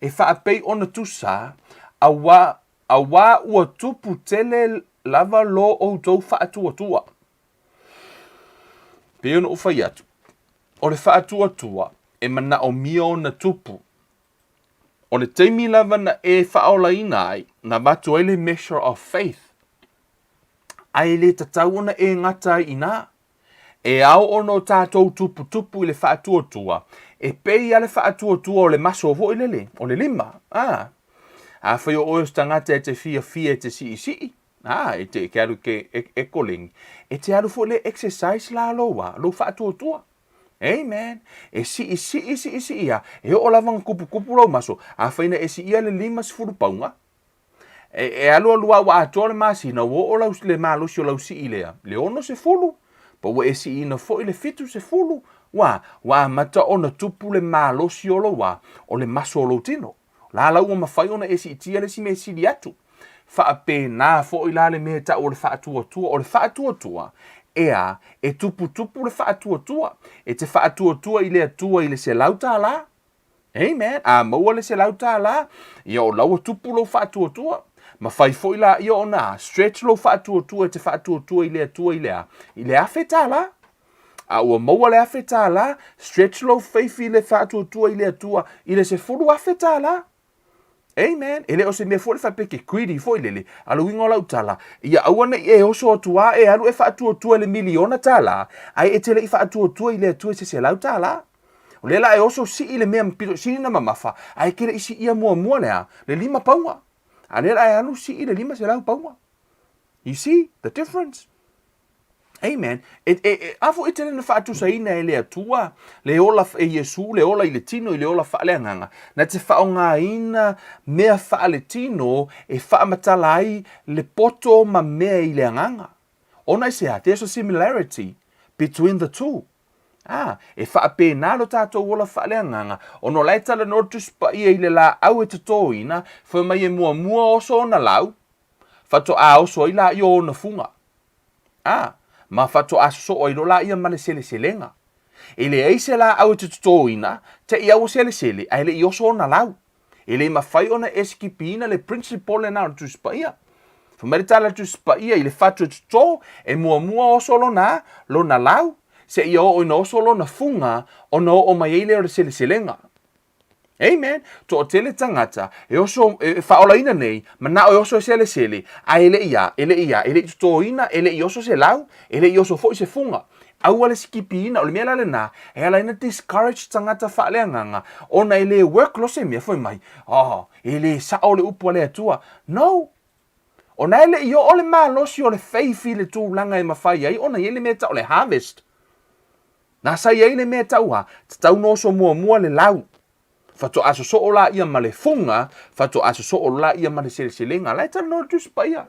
e faapei ona tusa, auā, auā ua tupu tele lava lo outou faatuatua. Pei ona ou fai atu, o le faatuatua e manaomia ona tupu. O le taimi lava na e faaolaina ai, na avatu ai le measure of faith, ae le tatau ona e gata ai i ina. E ao ona o tatou tuputupu i le faatuatua, e pei lava le faatuatua o le maso foi lele, o le lima. A, afai o oe o se tagata e te fiafia e te siisii, a, e te, e te alu e te, e, e koleni, e te alu foi le exercise la lou a, lou faatuatua. Amen. E sii, sii, sii, sii a, e oo lava na tuputupu lou maso. Afai na e siia le 50 pauga, e, e alu alu a ua atoa le masina, ua oo lau, le malosi o lau sii lea, le 60, po ua e siiina foi le 70, ua, ua amata ona tupu le malosi o lou a, o le maso o lou tino. La la ua mafai ona e siitia le isi mea e sili atu. Faapena foi la le mea e tau o le faatuatua. O le faatuatua, e a, e tuputupu le faatuatua. E te faatuatua i le Atua i le $100. Amen. A maua le $100, ia o la ua tupu lou faatuatua. Mafai foi laia ona stretch lou faatuatua e te faatuatua i le Atua i le a? I le $1000. A ua maua le $1000, stretch lou faith i le faatuatua i le Atua i le $10,000. Amen. E le o se mea foi le faapea ke greedy foi lele. A le uiga o lau tala, ia aua ne i e oso atu a e alu e faatuatua i le $1 miliona, ae e te le i faatuatua i le Atua i se $100. O lea la e oso sii le mea pito sili na mamafa, ae e te le i siia muamua le a, le 5 pauga. A lea la e alu sii le 500 pauga. You see the difference? Amen. E, e, e, a foi tele na faatusaina e le Atua, le ola e Iesu, le ola i le tino, i le ola faaleagaga, na te faaaogaina mea faaletino e faamatala ai le poto ma mea i le agaga. Ona i se a? There's a similarity between the two. Ah, e faapena lo tatou ola faaleagaga, ona o la e talanoa le Tusi Paia i le laau e totoina, fai mai e muamua oso ona lau, faatoa oso ai laia o ona fuga. A, ma faatoa sosoo ai loa laia ma le seleselega. E leai se laau e te totoina, te i a ua selesele, ae le i oso ona lau. E le mafai ona e sikipiina le principle lena o le Tusi Paia. Fai mai le tala a le Tusi Paia i le fatu e toto, e muamua oso lona, lona lau, seia oo ina oso lona fuga, ona oo mai ai lea o le seleselega. Amen. Toatele tagata e oso e faaolaina nei, manao e oso e selesele, ae e le i a, e le i a, e le i totoina, e le i oso se lau, e le i oso foi se fuga. Aua le sikipiina, o le mea la lena, e ala ai ona discourage tagata faaleagaga, ona e le work loa se mea, fai mai, oh, e le sao le upu a le Atua. No! Ona e le i oo le malosi o le faith i le tulaga e mafai ai ona i ai le mea e tau o le harvest. Na sa i ai le mea tau a, tatau ona oso muamua le lau. Faatoa sosoo laia ma le fuga, faatoa sosoo laia ma le seleselega. La e talanoa le Tusi Paia.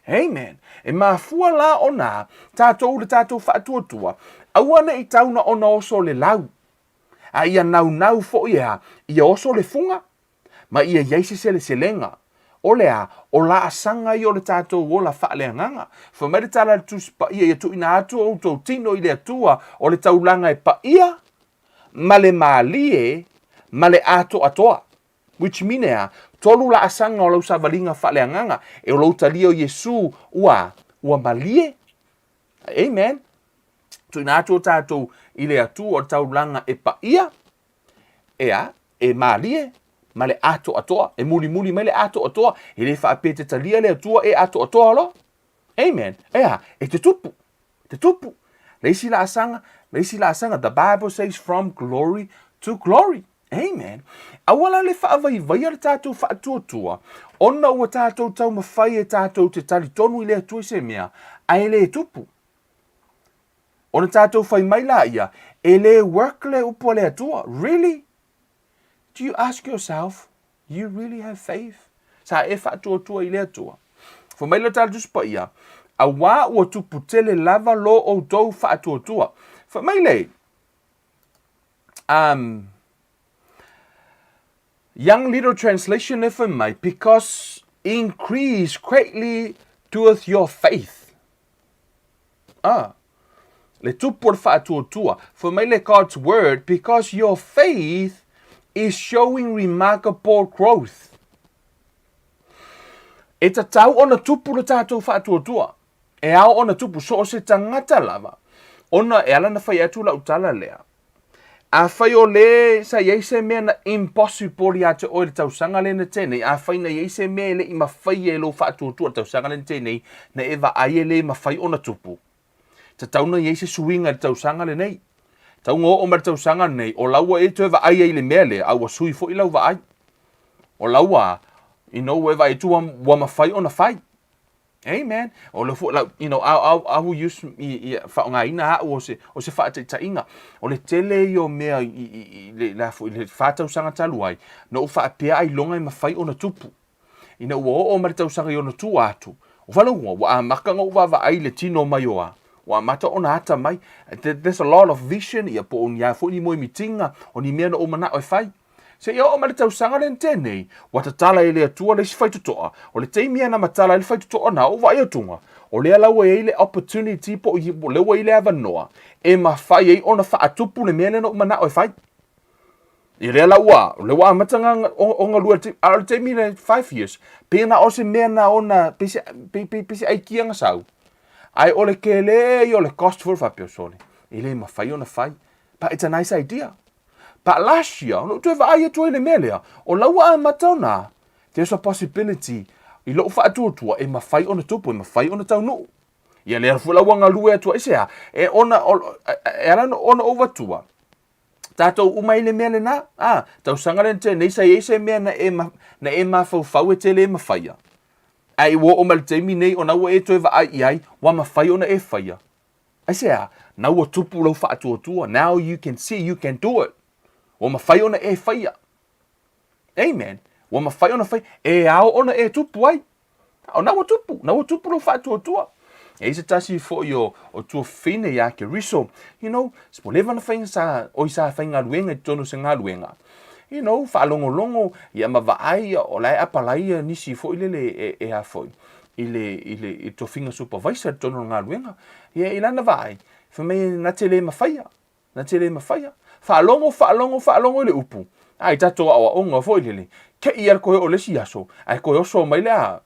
Amen. E mafua la ona tatou le tatou faatuatua, aua ne i tau na ona oso le lau, a ia naunau foi e a, ia oso le fuga, ma ia i ai se seleselega. O le a? O laasaga ia o le tatou ola faaleagaga. Fai mai le tala a le Tusi Paia, Ia tuuina atu outou tino i le Atua, o le taulaga e paia, ma le malie, ma le atoatoa. Which mean e a? Tolu laasaga o lau savaliga faaleagaga, e o lou talia o Iesu ua, ua malie. Amen. Tuuina atu o tatou i le Atua o le taulaga e paia, E a, e mālie ma le atoatoa, e mulimuli mai le atoatoa, e le faapea e te talia le Atua e atoatoa loa. Amen. E a, e te tupu, te tupu. Le isi laasaga, le isi laasaga, the Bible says from glory to glory. Amen. Aua la le faavaivaia le tatou faatuatua, ona ua tatou taumafai e tatou te talitonu i le Atua i se mea, ae le tupu. Ona tatou fai mai laia, e le work le upu a le Atua. Really? Do you ask yourself, you really have faith? Sa e faatuatua i le Atua. Fai mai le tala Tusi Paia, auā ua tupu tele lava lo outou faatuatua. Fai mai le, um, Young Literal Translation e fai mai, because increase greatly doeth your faith. Ah, le tupu o le faatuatua. Fai mai le God's word, because your faith is showing remarkable growth. E tatau ona tupu le tatou faatuatua. E ao ona tupu so o se tagata lava. Ona e ala na fai atu lau tala lea. Afai o le sa i ai se mea na impossible ia te oe le tausaga lea na tea nei, afai na i ai se mea e le i mafai e lou faatuatua le tausaga lea na tea nei, na e vaai e le mafai ona tupu, tatau na i ai se suiga i le tausaga lenei. Tatau ona oo mai le tausaga lenei, o la ua e toe vaai ai i le mea lea, a ua sui foi lau vaai. O la ua, you know, ua e vaai atu ua mafai ona fai. Amen. O le foi lau, you know, I, I, I will use i, i, faaaogaina au o se, o se faataitaiga. O le tele ia o mea i, i, i, le, la foi, le whātausanga talu ai, na ou faapea ailoga e mawhai ona tupu. Ina ua oo mai le tausaga i ona tua atu, o whalaunga, ua amata ona ou vaavaai i le tino mai o a, ua amata ona ata mai. There's a lot of vision, ia po o ni a foi ni moemitiga, o ni mea na ou manao e fai. Seia oo mai le tausaga lea na tea nei, ua tatala e le Atua le isi faitotoa. O le taimi lea na matala ai le faitotoa na ou vaai atuga, o lea la ua i ai le opportunity po o lea ua i ai le avanoa e mafai ai ona faatupu le mea lea na ou manao e fai. Ia lea la ua, o lea ua amata o galue le a o le taimi le 5 years, pe na o se mea na ona, pe se, pe, pe, pe se aikia na sau. Ae o le tele ia o le cost foi faapea sole, e le mafai ona fai. But it's a nice idea. But last year, ona ou toe vaai atu ai i le mea lea, o la ua amata ona, there's a possibility i lou faatuatua e mafai ona tupu, e mafai ona taunuu. Ia lea foi la ua galue atu ai se a, e ona, e ala ona ou avatua, tatou uma i le mea lena, a, tausaga lea na tea nei sa i ai se mea na e, na e mafaufau e te le mafaia. Ae ua oo mai le taimi nei ona ua e toe vaai i ai, ua mafai ona e faia. Aisea? Na ua tupu lou faatuatua. Now you can see you can do it. Ua mafai ona e faia. Amen. Ua mafai ona fai. E ao ona e tupu ai. O na ua tupu. Na ua tupu lou faatuatua. E i se tasi foi o, o tuafafine iā Keriso, you know, ua leva ona fai sa, oi sa faigaluega i totonu o se galuega. You know, faalogologo, ia ma vaai, o la e apalaia nisi foi lele e, e a foi i le, i le, i le tofiga supervisor i totonu o le galuega. Ia, i lana vaai, fai mai na te le mafaia, na te le mafaia. Faalogo, faalogo, faalogo i le upu. A i tatou aoaoga foi lele, te i a le koe o le isi aso, ae koe oso mai le a,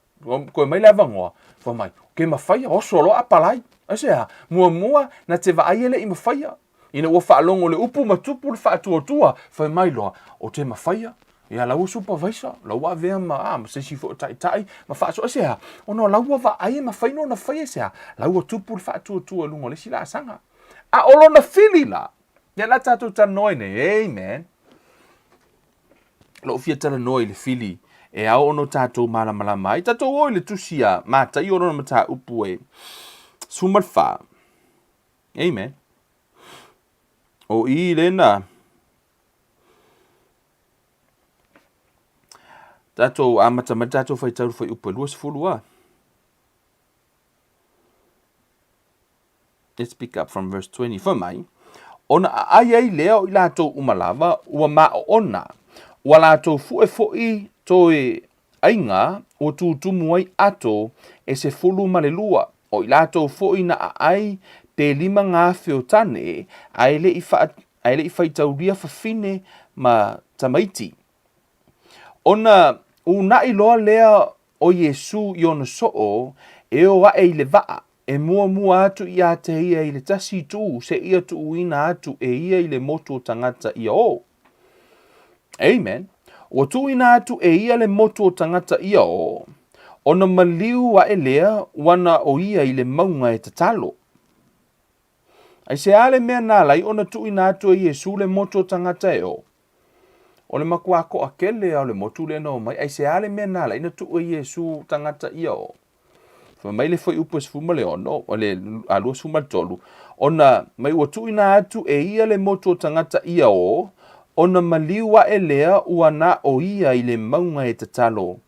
koe mai le avanoa, fai mai, ke mafaia, oso loa apalai. Aisea? Muamua, na te vaai e le i mafaia. Ina ua faalogo le upu ma tupu le faatuatua, fai mai loa, o te mafaia, ia la ua supervisor, la ua avea ma, a, ma se isi foi o taitai, ma faasoa, aisea? Ona o la ua vaai e mafai ona faia, aisea? La ua tupu le faatuatua i luga o le isi laasaga. A o lona fili la, lea la tatou talanoa ai nei, amen. Lou fia talanoa i le fili e ao ona tatou malamalama ai. Tatou o i le tusi a Mataio lona mataupu e 14. Amen. O i lena. Tatou amata mai tatou faitau le fuaiupu e 20 a. Let's pick up from verse 20. Fai mai, ona aai ai lea o i latou uma lava, ua maoona, ua latou fue foi toe aiga ua tutumu ai ato e 12, o i latou foi na aai pe 5,000 o tane, ae le i, wha, ae le i faitaulia fafine ma tamaiti. Ona unaʻi loa lea o Iesū i ona soo e o aʻe i le vaa, e muamua atu iā te ia i le tasi itu seia tuuina atu e ia i le motu o tagata ia o. Amen. Ua tuuina atu e ia le motu o tagata ia o, ona maliu aʻe lea ua na o ia i le mauga e tatalo. Aisea le mea na ala ai ona tuuina atu e Iesū le motu o tagata e o? O le makuā toʻatele a o le motu lea na omai, aisea le mea na ala ai na tuu e Iesū tagata ia o? Fai mai le fuaiupu e 16, o le a 23, ona mai ua tuuina atu e ia le motu o tagata ia o, ona maliu aʻe lea ua na o ia i le mauga e tatalo.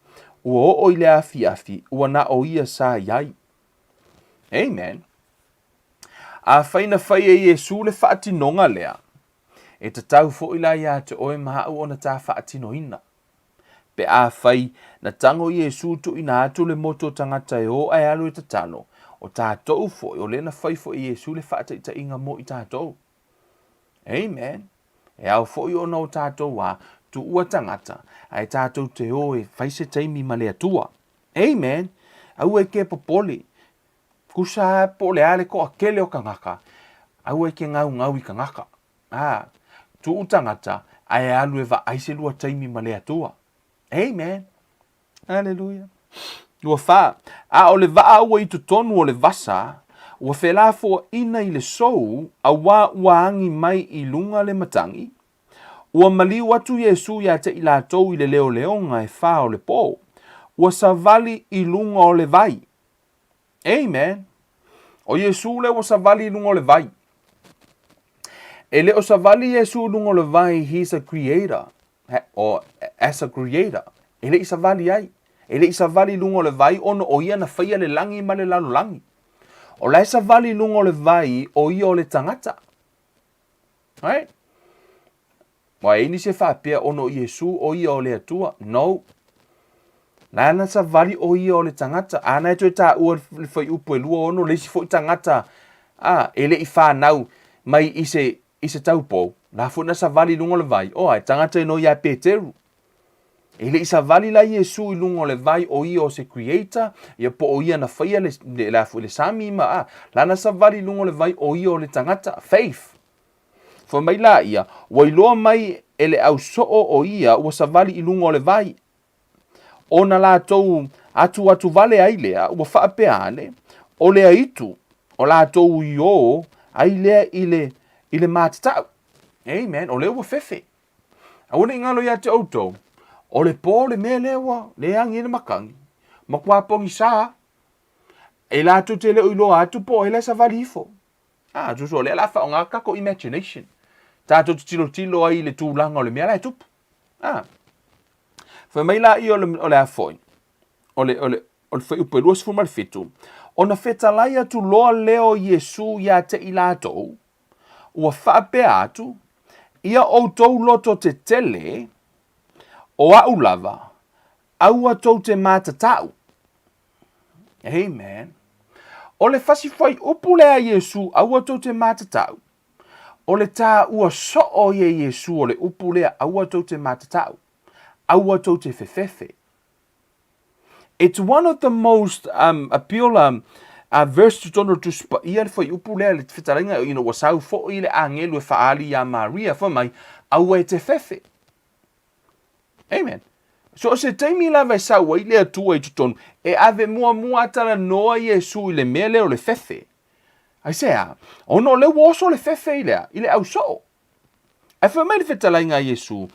Ua oo i le afiafi, ua na o ia sa i ai. Amen. Afai na fai e Iesū le faatinoga lea, e tatau foi la iā te oe ma aʻu ona tā faatinoina. Pe afai na tago Iesū tuuina atu le motu o tagata e o ae alu e tatalo, o tātou foi, o lea na fai foi e Iesū le faataitaiga mo i tātou. Amen. E ao foi ona o tātou a tuua tagata, ae tātou te o e fai se taimi ma le Atua. Amen. Aua e ke popole. Kusa po o le a le toʻatele o tagata, aua e ke gaugau i tagata. A, tuu tagata, ae alu e vaai se lua taimi ma le Atua. Amen. Aleluia. 24. A o le vaa ua i totonu o le vasa, ua felafoaina i le sou, auā ua agi mai i luga le matagi. Ua maliu atu Iesū iā te i latou i le leoleoga e fa o le pō. Ua savali i luga o le vai. Amen. O Iesū lea ua savali i luga o le vai. E le o savali Iesū i luga o le vai, he's a creator. Or as a creator. E le i savali ai. E le i savali i luga o le vai ona o ia na faia le lagi ma le lalolagi. O la e savali i luga o le vai o ia o le tagata. Right? Ua i ai nisi e faapea ona o Iesu o ia o le Atua. No. Nāna savali o ia o le tagata. Āna e toe taua le fuaiupu e 26 le isi foi tagata a, e le i whānau mai i se, i se taupou. La foi na savali i luga o le vai. Oh, e tagata ino ia Peteru. E le i savali la Iesu i luga o le vai o ia o se creator, ia po o ia na whaia le, le, le, le sami ma a. Lana savali i luga o le vai o ia o le tagata. Faith. Fai mai la ia, Ua iloa mai e le au soo o ia ua savali i luga o le vai. Ona latou atuatu vale ai lea, ua faapea ane, O le aitu o latou i o ai lea i le, i le matatau. Amen. O lea ua fefe. Aua ne i ngalo ia te outou, o le po le mea lea ua le agi ai le makani, matua pogisa, e latou te le o iloa atu po o ai la e savali ifo. Ah, tusa o lea la faaaoga tatou imagination. Tatou te tilotilo ai i le tulaga o le mea la e tupu. Ah. Fai mai la ia o le, o le a foi, o le, o le, o le fuaiupu e 27, ona fetalai atu loa lea o Iesu iā te i latou, ua faapea atu, Ia outou loto tetele, o a'u lava, aua tou te matatau. Amen. O le fasi fuaiupu lea a Iesu, aua tou te matatau. O le tāua soo ia Iesu o le upu lea, aua tou te matatau. Aua tou te fefefe. It's one of the most um, appeal um, uh, verse totonu o le Tusi Paia, le fuaiupu lea, le fetalaiga, you know, ua sau foi le agelu e faaali iā Maria, fai mai, aua e te fefe. Amen. So o se taimi lava e sau ai le Atua i totonu, e ave muamua a talanoa Iesu i le mea lea o le fefe. Aisea? Ona o lea ua oso le fefe i le a? I le ausoo. Ae fai mai le fetalaiga a Iesu,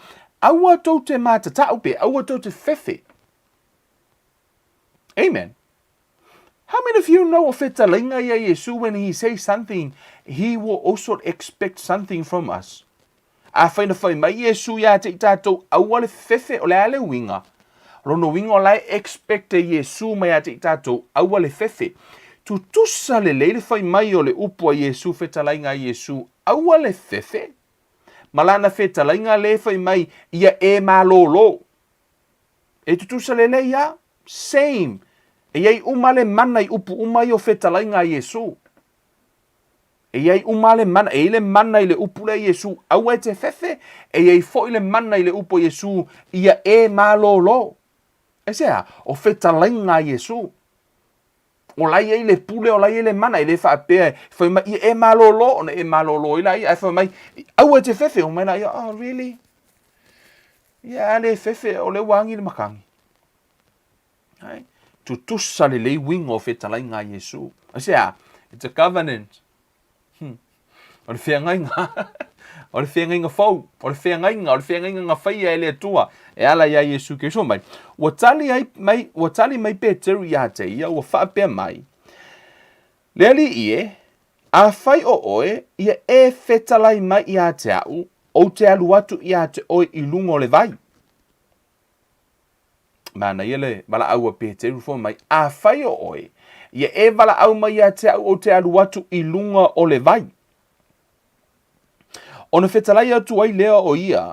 aua tou te matatau pe aua tou te fefe. Amen. How many of you know o fetalaiga ia Iesu when he says something, he will also expect something from us. Afai na fai mai Iesu iā te i tātou aua le fefe, o le a le uiga? Lona uiga o la e expect e Iesu mai ia te i tātou aua le fefe. Tutusa lelei le fai mai o le upu a Iesu fetalaiga a Iesu aua le fefe, ma lana fetalaiga le fai mai ia e malōlō. E tutusa lelei a? Same. E i ai uma le mana i upu uma ia o fetalaiga a Iesu. E i ai uma le mana, e i ai le mana i le upu lea Iesu, aua e te fefe, e i ai foi le mana i le upu a Iesu, ia e malōlō. Aisea? O fetalaiga a Iesu. O la e i ai le pule, o la e i ai le mana, e le faapea e fai mai, ia e malōlō, ona e malōlō ai laia, ae fai mai, aua e te fefe, omai laia, oh really? Ia a le fefe, o lea ua agi le makani. Hai? Tutusa lelei uiga o fetalaiga a Iesu. Aisea? It's a covenant. Hmm. O le feagaiga. o le feagaiga fou. O le feagaiga, o le feagaiga na faia e le Atua e ala iā Iesu Keriso mai. Ua tali ai mai, ua tali mai Peteru iā te ia, ua faapea mai, Le Alii e, afai o oe, ia e fetalai mai iā te a'u, ou te alu atu iā te oe i luga o le vai. Manaia le valaau a Peteru fai mai, Afai o oe, ia e valaau mai ia te au ou te alu atu i luga o le vai. Ona fetalai atu ai lea o ia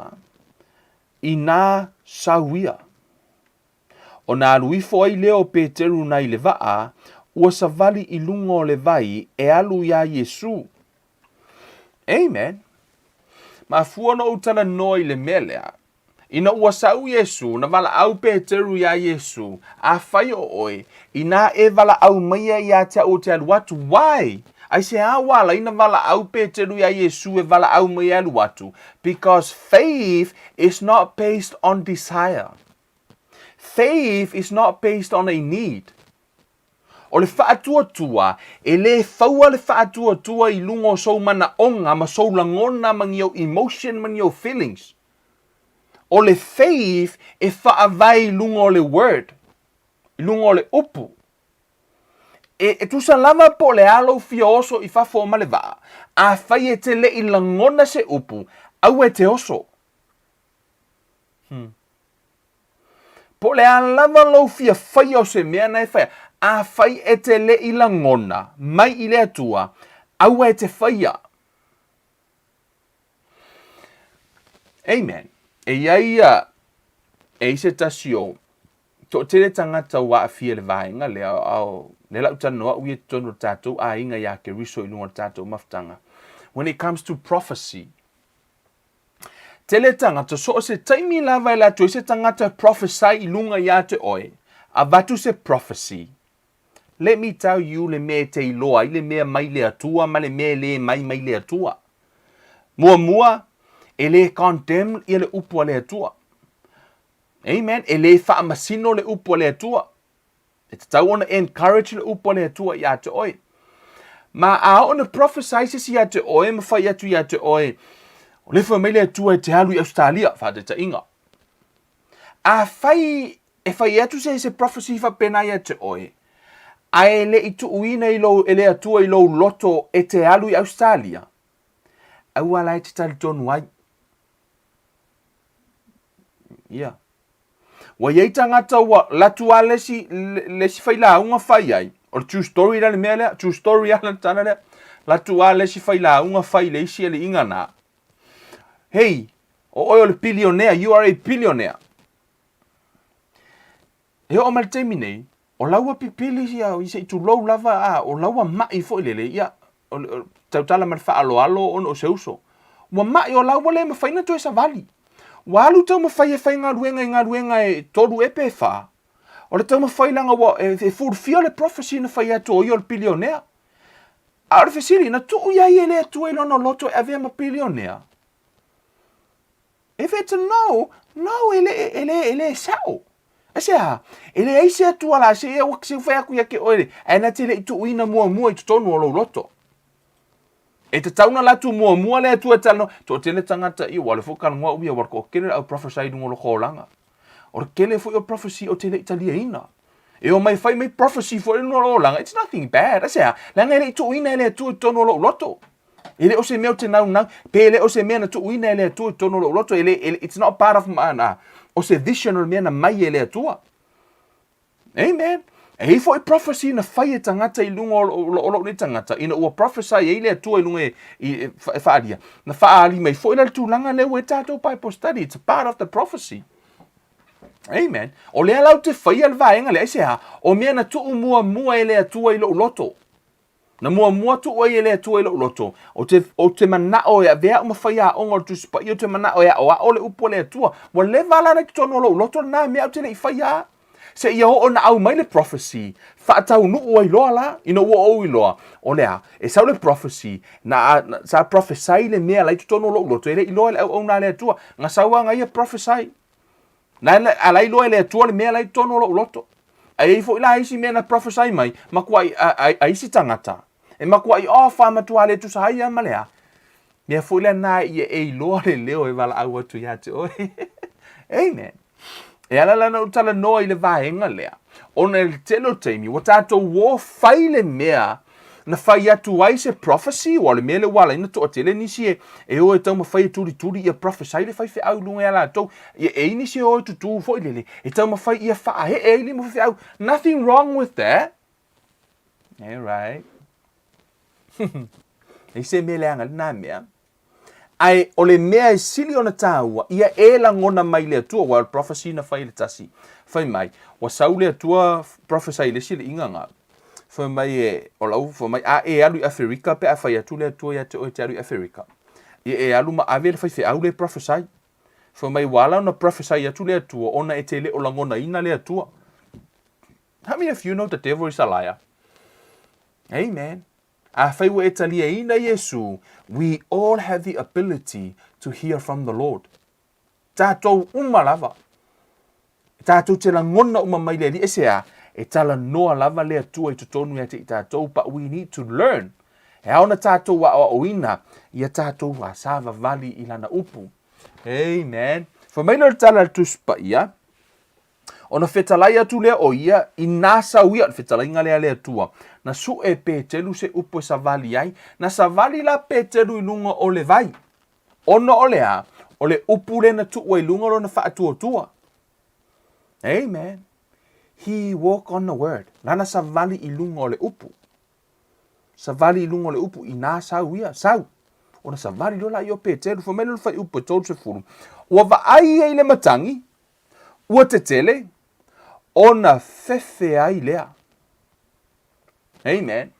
inā sau ia. Ona alu ifo ai lea o Peteru nai le vaa, ua savali i luga o le vai e alu iā Iesu. Amen. Mafua ona ou talanoa i le mea lea, Ina ua sau Iesu, na valaau Peteru iā Iesu, Afai o oe, inā e valaau maia iā te au o te alu atu, why? Aisea ua ala ai na valaau Peteru iā Iesu e valaau mai e alu atu? Because faith is not based on desire. Faith is not based on a need. O le faatuatua, e lē faua le faatuatua i luga o sou manaoga ma sou lagona ma ni ou emotion ma ni ou feelings. O le faith e faavae i luga o le word, i luga o le upu. E, e tusa lava po o le a lou fia oso i fafo ma le vaa, afai e te le i lagona se upu, aua e te oso. Hmm. Po o le a lava lou fia faia o se mea na e faia, afai e te le i lagona mai i le Atua, aua e te faia. Amen. E i ai ia, e i se tasi o, toatele tagata ua aafia i le vaega lea, a o lea la ou talanoa au ia i totonu o le tatou aiga iā Keriso i luga o le tatou mafutaga. When it comes to prophecy, tele tagata, so o se taimi lava e alu atu ai se tagata e prophesy i luga iā te oe, avatu se prophecy. Let me tell you le mea e te iloa ai le mea mai le Atua ma le mea e le mai mai le Atua. Muamua, e le condemn ia le upu a le Atua. Amen. E le faamasino le upu a le Atua. E tatau ona encourage le upu a le Atua iā te oe. Ma a oo ina prophesy se isi iā te oe ma fai atu iā te oe, o le fai mai le Atua e te alu i Australia, faataitaiga. Afai e fai atu se se prophecy faapena ia te oe, ae e le i tuuina i lou, e le Atua i lou loto e te alu i Australia, aua la e te talitonu ai. Ia. Ua i ai tagata ua latu lava le isi, le isi failauga fai ai, o le true story la le mea lea, true story lava le tala lea. Latu lava le isi failauga fai i le isi alii na. Hey, o oe o le billionaire, you are a billionaire. E oo mai le taimi nei, o la ua pipili ia se i tulou lava a, o la ua ma'i foi lele, ia, o le, tautala ma le faaaloalo ona o se uso. Ua ma'i o la ua le mafai ona toe savali. Ua alu taumafai e faigaluega i galuega e tolu ea pe fa. O le taumafai leaga ua e fulfill le prophecy na fai atu o ia o le pilionea. A o le fesili, na tuu ia ia e le Atua i lona loto e avea ma pilionea? If it's a no, no, e le, e le, e le sa'o. Aisea? E leai se Atua la, se ia ua se fai atu ia te oe, ae na te le i tuuina muamua i totonu o lou loto. E tatau ona alu atu muamua le Atua e talanoa, toatele tagata ia, ua alu foi talanoa au ia, ua toatele le au prophesy i luga o lota olaga. O le tele foi o prophecy ou te le i taliaina. E omai fai mai prophecy foi i luga o lou olaga, it's nothing bad. Aisea? Leaga e le i tuuina e le Atua i totonu o lou loto. E le o se mea ou te naunau, pe le o se mea na tuuina e le Atua i totonu o lou loto, e le, e, it's not part of my, na, o se vision o le mea na mai e le Atua. Amen. E i ai foi prophecy na fai e tagata i luga o, o, o lou nei tagata, ina ua prophesy ai le Atua i luga e, i, e, e faaalia, na faaali mai foi la le tulaga lea ua i tatou Bible study. It's a part of the prophecy. Amen. O lea la ou te faia le vaega lea, aisea? O mea na tuu muamua e le Atua i lou loto. Na muamua tuu ai e le Atua i lou loto, ou te, ou te manao e avea au ma faiaoga o le Tusi Paia, ou te manao e aoao le upu a le Atua. Ua leva la na i totonu o lou loto lena mea ou te le i faia a. Seia oo ina au mai le prophecy, faataunuu ai loa la, ina ua ou iloa, o le a, e sau le prophecy, na, na, sa prophesy le mea la i totonu o lou loto, e le i iloa e le auauna a le Atua. Na sau lava na ia prophesy. Na a la iloa e le Atua le mea la i totonu o lou loto. A i ai foi la isi mea na prophesy mai, matuai a, a, a isi tagata, e matuai off lava matua le tusa ai lava ma le a. Mea foi lea na ia e iloa le leo e valaau atu ia te oe. Amen. E ala la ona ou talanoa i le vaega lea, ona i le tele o taimi, ua tatou o fai le mea na fai atu ai se prophecy, aua o le mea lea ua ala ai ona toatele nisi e, e o e taumafai e tulituli ia prophesy le faifeau i luga ia latou. Ia, e i ai nisi e o e tutū foi lele, e taumafai ia faaee ai lima faifeau. Nothing wrong with that. Yeah, right. Leai se mea leaga i lena mea. Ae o le mea e sili ona tāua, ia e lagona mai le Atua, aua o le prophecy na fai e le tasi, fai mai, ua sau le Atua prophesy i le isi alii gaga, fai mai e, o lau, fai mai, a e alu i Aferika pe a fai atu le Atua ia te oe e te alu i Aferika, ia e alu ma ave le faifeau lea e prophesy. Fai mai, ua ala ona prophesy atu le Atua ona e te le o lagonaina le Atua. How many of you know the devil is a liar? Amen. Afai ua e taliaina Iesu, we all have the ability to hear from the Lord. Tatou uma lava. Tatou te lagona uma mai le Alii, aisea? E talanoa lava le Atua i totonu ia te i tatou, but we need to learn. E ao ona tatou aoaoina ia tatou savavali i Lana upu. Amen. Fai mai lea o le tala a le Tusi Paia. Ona fetalai atu lea o ia i nā sau ia, o le fetalaiga lea a le Atua, na suʻe e Petelu se upu e savali ai, na savali la Petelu i luga o le vai. Ona o le a? O le upu lea na tuua i luga o lona faatuatua. Amen. He walk on the word. Lana savali i luga o le upu. Savali i luga o le upu, inā sau ia, sau. Ona savali loa lea o Petelu, fai mai le fuaiupu e 30, Ua vaai ia i le matagi, ua tetele, ona fefe ai lea. Amen.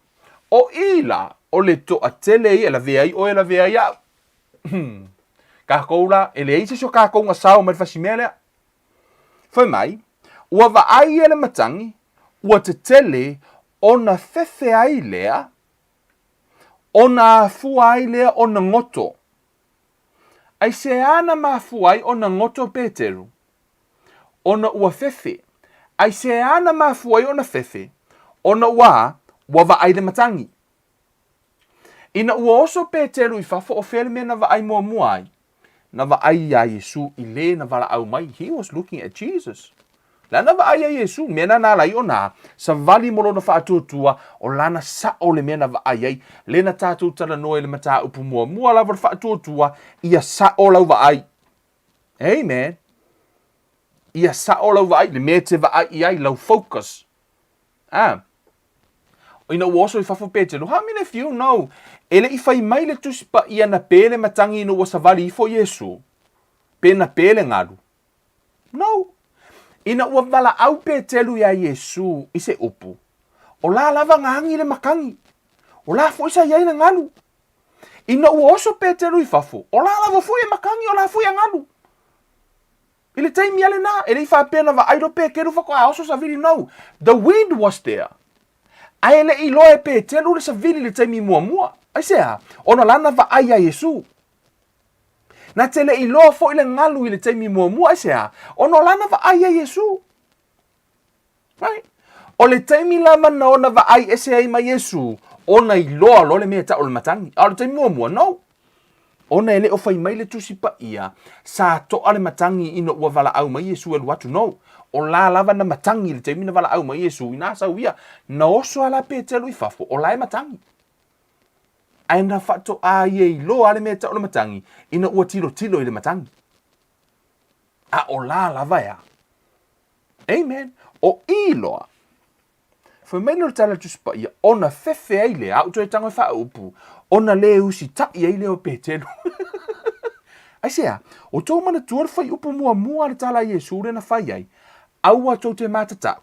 O i la, o le toatele ia, e lavea ai oe, e lavea ai au. Kākou la, e leai se isi o kākou na sao mai le fasimea lea. Fai mai, ua vaai ia le matagi, ua tetele, ona fefe ai lea, ona afua ai lea ona goto. Aisea na mafua ai ona goto Peteru? Ona ua fefe. Aisea na mafua ai ona fefe? Ona ua, ua vaai le matagi. Ina ua oso Peteru i fafo o fea le mea na vaai muamua ai? Na vaai iā Iesū i lē na valaau mai. He was looking at Jesus. Lana vaai iā Iesū, mea na na ala ai ona savali mo lona faatuatua, o lana saʻo le mea na vaai ai. Lē na tātou talanoa i le mataupu muamua lava o le faatuatua, ia saʻo lau vaai. Amen. Ia saʻo lau vaai, le mea e te vaai i ai, lau focus. Ah. Ina ua oso i fafo Petelu, how many of you know, e le i fai mai le Tusi Paia na pē le matagi ina ua savali ifo Iesu, pe na pē le galu? No. Ina ua valaau Petelu iā Iesu i se upu, o la lava na agi le matagi, o la foi sa i ai le galu. Ina ua oso Petelu i fafo, o la lava foi e matagi, o la foi e galu. I le taimi a lena, e le i faapea na vaai loa Petelu faatoa oso savili, no. The wind was there. Ae e le i iloa e Petelu le savili i le taimi muamua. Aisea? Ona lana vaai iā Iesu. Na te le i iloa foi le galu i le taimi muamua, aisea? Ona o lana vaai iā Iesu. Right? O le taimi lava na ona vaai ese ai ma Iesu, ona iloa loa le mea e tau o le matagi. A o le taimi muamua, no. Ona e le o fai mai le Tusi Paia, sa toa le matagi ina ua valaau mai Iesu e alu atu, no. O la lava na matagi i le taimi na valaau mai Iesu, inā sau ia, na oso a la Petelu i fafo, o la e matagi. Ae na faatoa ia iloa le mea e tau o le matagi, ina ua tilotilo i le matagi. A o la lava e a. Amen. O i loa. Fai mai lea o le tala a le Tusi Paia, ona fefe ai lea, aʻu toe tago e faaupu, ona lē usitaʻi ai lea o Petelu. Aisea? O tou manatua le fuaiupu muamua a le tala a Iesu lea na fai ai, Aua tou te matatau.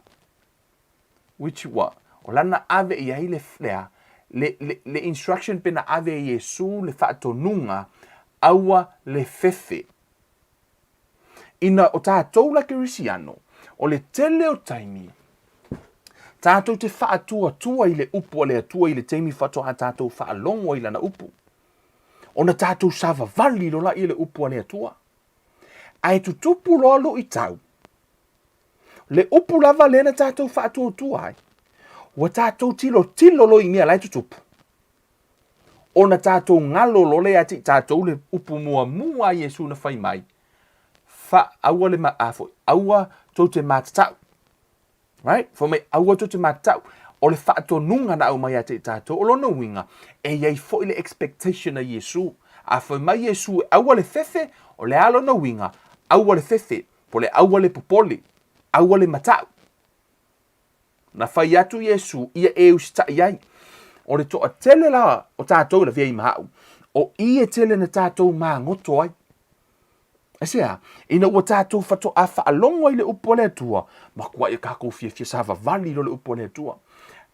Which what? O lana ave i ai le, lea, le, le, le instruction pe na ave e Iesu le faatonuga, aua le fefe. Ina o tātou la Kerisiano, o le tele o taimi, tātou te faatuatua i le upu a le Atua i le taimi faatoa tātou faalogo ai lana upu. Ona tātou savavali loa laia i le upu a le Atua. Ae tutupu loa luitau, le upu lava lea na tātou faatuatua ai, ua tātou tilotilo loa i mea la e tutupu. Ona tātou ngalo loa lea ia te i tātou le upu muamua a Iesu na fai mai, fa, aua le ma, a foi, aua tou te mātatau. Right? Fai mai, aua tou te mātatau. O le faatonuga na aumai ia te i tātou, o lona uiga, e i ai foi le expectation a Iesu. A fai mai Iesu e aua le fefe, o le a lona uiga, aua le fefe, po le aua le popole, aua le matau. Na fai atu Iesu ia e usitaʻi ai. O le toatele la o tātou e lavea i ma au, o i e tele na tātou magoto ai. Aisea? Ina ua tātou faatoa faalogo ai le upu a le Atua, makuaʻi a kākou fiafia savavali loa le upu a le Atua.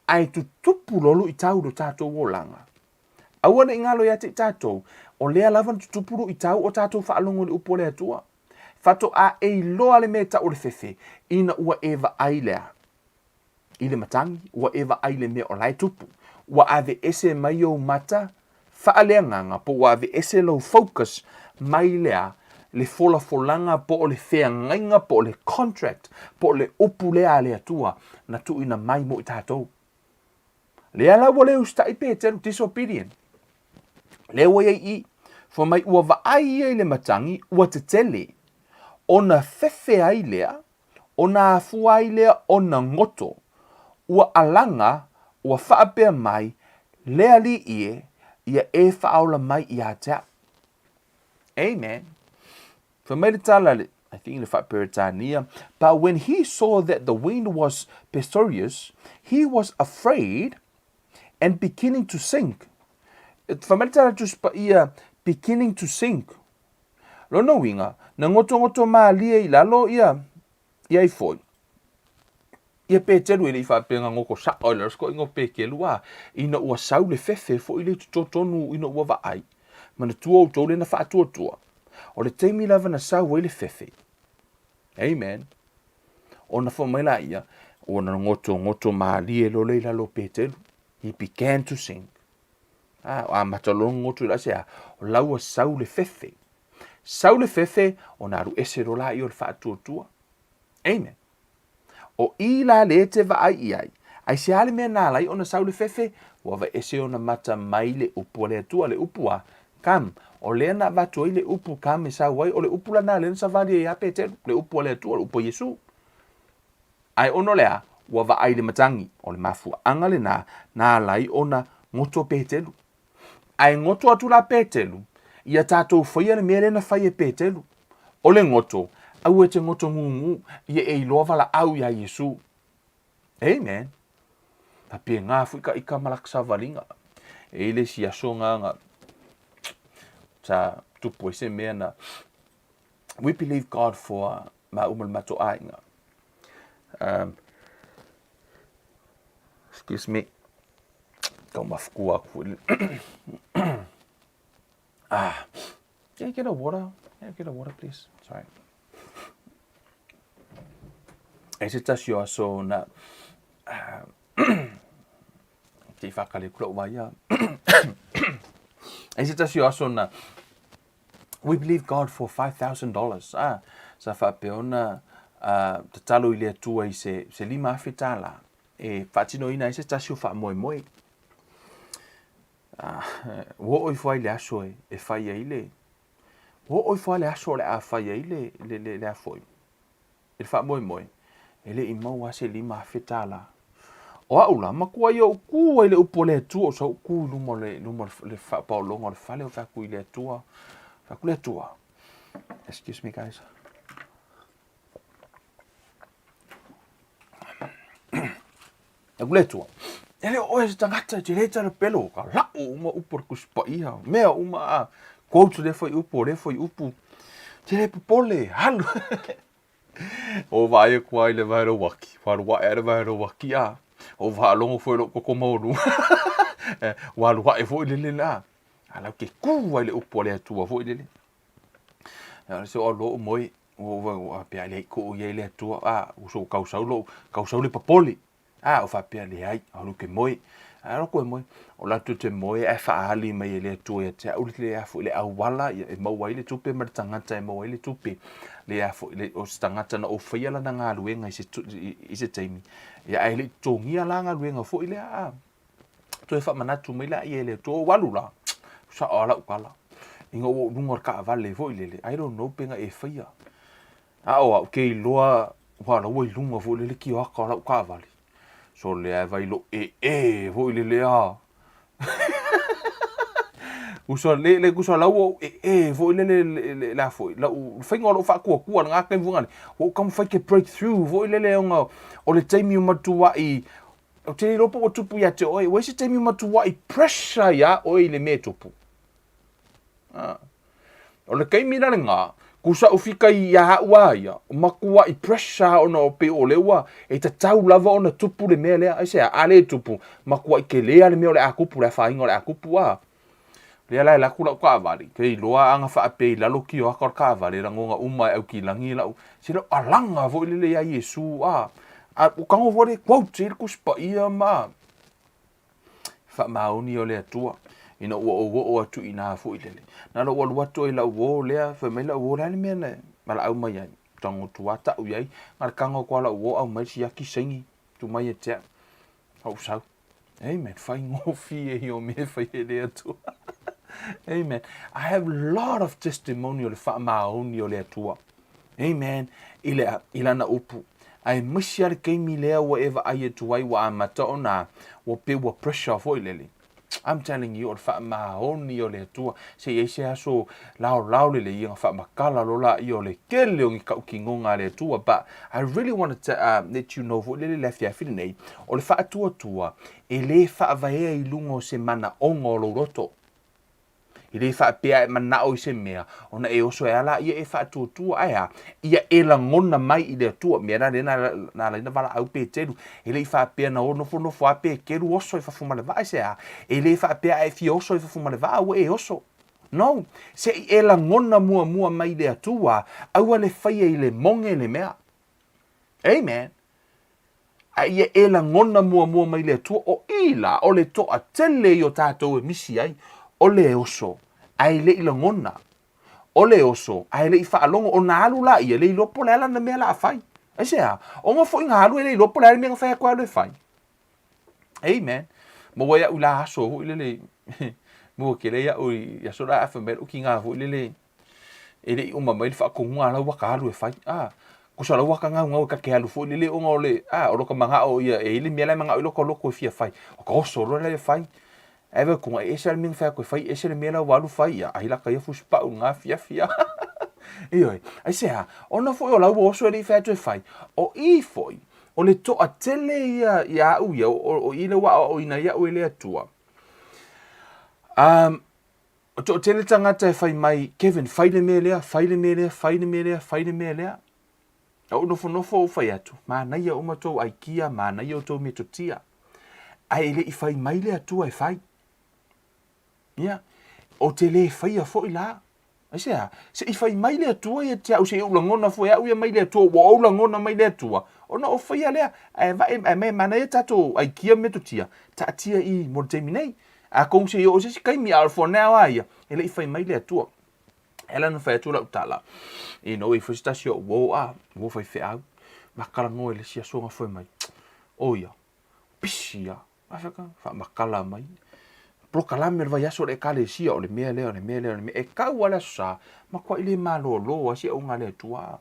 Ae tutupu loa luitau i lo tātou olaga. Aua ne i ngalo ia te i tātou, o lea lava na tutupu luitau o tātou faalogo i le upu a le Atua. Faatoa e iloa le mea e tau o le fefe, ina ua e vaai lea i le matagi, ua e vaai i le mea o la e tupu. Ua aveese mai ou mata faaleagaga po ua aveese lou focus mai lea le folafolaga po o le feagaiga po o le contract po o le upu lea a le Atua na tuuina mai mo i tatou. Lea la ua le usitaʻi Petelu, disobedient. Lea ua i ai i, fai mai ua vaai ia i le matagi ua tetele, ona fefe ai lea, Ona afua ai lea ona goto, ua alaga, ua faapea mai, Le Alii e, ia e faaola mai ia te au. Amen. Fai mai le tala le, I think le faa-Peretania, But when he saw that the wind was boisterous, he was afraid and beginning to sink. Fai mai le tala Tusi Paia, beginning to sink. Lona uiga, na gotogoto mālie i lalo ia, ia ai foi. Ia Petelu e le i faapea na goto sa'o i lalo sikoʻi o Petelu a, ina ua sau le fefe foi le totonu ina ua vaai. Manatua outou lea na faatuatua. O le taimi lava na sau ai le fefe. Amen. Ona fai mai laia, ua na gotogoto mālie loa lea i lalo o Petelu. He began to sink. A, amata loa ona goto i lalo, aisea? O la ua sau le fefe. Sau le fefe, ona alu ese loa laia o le faatuatua. Amen. O i la lea e te vaai i ai, aisea le mea na ala ai ona sau le fefe? Ua aveese ona mata mai le upu a le Atua, le upu a Come. O lea na avatu ai le upu come e sau ai, o le upu lana lea na savali ai ia Petelu, le upu a le Atua, le upu a Iesu. Ae ona o le a? Ua vaai i le matagi, o le mafuaaga lena na ala ai ona goto Petelu. Ae goto atu la Petelu, ia tatou faia le mea lea na fai e Petelu. O le goto, aua e te goto gūgū, ia e iloa valaau iā Iesu. Amen. Faapena foi ka ika ma laka savaliga. E i le isi aso nga sa tupu ai se mea na we believe God for maʻu ma le matou aiga. Excuse me. Tau mafukua aku foi. Ah. Can I get a water? Can I get a water, please? Sorry. E se tasi o aso na te i whakale kura o waia. E se tasi o aso na we believe God for $5,000. Ah, sa whaapea ona tatalo i le Atua i se, se 5,000 tālā e faatinoina ai se tasi o faamoemoe. Ah, ua oo ifo ai le aso e, e fai ai le, ua oo ifo ai le aso o le a fai ai le, le, le, le a foi, i le faamoemoe, e le i maua se 5,000 tālā. O au la, matua ia ou kū ai le upu a le Atua, o sa ou kū i luma o le, luma o le faapaologa o le fale o fai atu i le Atua, fai atu le Atua. Excuse me guys. Aku le Atua, e le o oe se tagata e te le talapelo, ka la'u uma upu o le Tusi Paia, mea uma a quote lea foi upu, o lea foi upu, te le popole, alu. O vaai aku ai le vae uaki, ua alu aʻe le vae uaki a, o faalogo foi lou toto maualuga, ua alu aʻe foi lele la, a lau ke kū ai le upu a le Atua foi lele. Se o alu ou moe, ua faapea leai ko i ai le Atua, a, ua sou kausau lou, kausau le popole. A, o faapea leai, alu ke moe. A alo koe moe, o la tu te moe ae faaali mai e le Atua ia te au le a foi le auala ia e maua ai le tupe ma le tagata e maua ai le tupe. Le a foi le o se tagata na ou faia lana galuega i se i se taimi. Ia ae le i totogia la galuega foi lea a. Toe faamanatu mai la ia e le Atua, ou alu la. Sao a lau tala. Ina ua ou luga o le taavale foi lele, I don't know pe na e faia. A o au ke iloa ua la ua i luga foi lele kioaka o lau taavale. Sole ae vai lou ee foi lele a. Uso le le uso la ua ee foi lele le la foi lau faiga o lou faatuatua lena taimi foi lea. Ua ou taumafai ke break through foi lele ona o le taimi o matuai ou te le iloa po ua tupu ia te oe, ua i ai se taimi o matuai pressure iā oe i le mea e tupu. Ah. O le taimi la lena, ku sa'u fika iā a'u a ia, matua'i pressure ona o pei o lea ua e tatau lava ona tupu le mea lea. Aisea? A le tupu, matua'i tele lava le mea o le a tupu, le afaina o le a tupu a. Lea la e alu atu la'u taavale, ke iloa a na faapea i lalo kioaka o le taavale, lagona uma e aukilagi la'u, se la'u alaga foi lele iā Iesu a. A ua tago foi le quote i le Tusi Paia ma faamaoni o le Atua, ina ua ou oo atu i ina foi lele. Na ona ou alu atu ai lau uō lea, fai mai lau uō, le a le mea na valaau mai ai? Tago atu lava tau i ai, na o le tago atu lava lau uō aumai le siaki saini, tuu mai ia te au, ou sau. Amen. Faigofie ia o mea e fai e le Atua. Amen. I have lot of testimony o le faamaoni o le Atua. Amen. I, le, i lana upu. Aemaise lava le taimi lea ua e vaai atu ai ua amata ona ua pei ua pressure foi lele. I'm telling you, o le faamaoni o le Atua. Se i ai se aso laolao lelei ia ona faamatala loa laia o le tele o ni tautinoga a le Atua. But I really want to let you know foi lele i le afiafi lenei, o le faatuatua e le faavaea i luga o se manaoga o lou loto. E le faapea a e manao i se mea, ona e oso ai lava laia e faatuatua. Ae a? Ia e lagona mai i le Atua. Mea la lea na ala ai ona valaau Petelu. E le i faapea na o nofonofo lava Petelu oso i fafo ma le vaa. Aisea? E le faapea a e fia oso i fafo ma le vaa ua e oso. No. Se i e lagona muamua mai i le Atua, aua le faia i le moge le mea. Amen. A ia e lagona muamua mai le Atua, o i la, o le toatele i o tatou e misi ai, o le oso, ae le i lagona. O le oso, ae le i faalogo, ona alu laia, le iloa po o le a lana mea la a fai. Aisea? Ona foi na alu e le iloa po o le a le mea na fai atu alu e fai. Amen. Maua iaʻu i la aso foi lele, maua tele iaʻu i aso la a fai mai lou tina foi lele, e le i uma mai le faatonuga a lau ata alu e fai. A, tusa lau ata gaugau e ta te alu foi lele ona o le, a, o lota manao ia, e i ai le mea la e manao ai lota loto e fia fai, o ka oso loa lea e fai. Ae vaai atu, e ese lava le mea na fai atu e fai, ese le mea la ua alu fai, ia, ai laka ia fusipau i lena afiafi a. Ioe, aisea, ona foi o la ua oso e le i fai atu e fai, o i foi, o le toatele ia ia au ia, o i lea ua aoaoina ai au e le Atua. Um, o toatele tagata e fai mai, Kevin, fai le mea lea, fai le mea lea, fai le mea lea, fai le mea lea. A ou nofonofo ou fai atu, manaia uma tou aikia, manaia outou metotia. Ae e le i fai mai le Atua e fai. Ia, ou te le faia foi la. Aisea? Se i fai mai le Atua ia te au, se i ou lagona foi au ia mai le Atua, ua ou lagona mai le Atua, ona ou faia lea. Ae vae, ae mai manaia tatou aikia ma metotia, taatia i mo le taimi nei. Atonu se i oo i se isi taimi, a o le for now lava ia, e le i fai mai le Atua. E ala ona fai atu lau tala, you know, e i ai foi se tasi o ou uo a, uo faifeau, ma talanoa i le isi aso na fai mai, o ia, pisi ia, faamatala mai, polokalame o le vaiaso o le Ekalesia, o le mea lea, o le mea lea, o le mea, e tau lava le Aso Sa, matuai le malolo lava si auga a le Atua.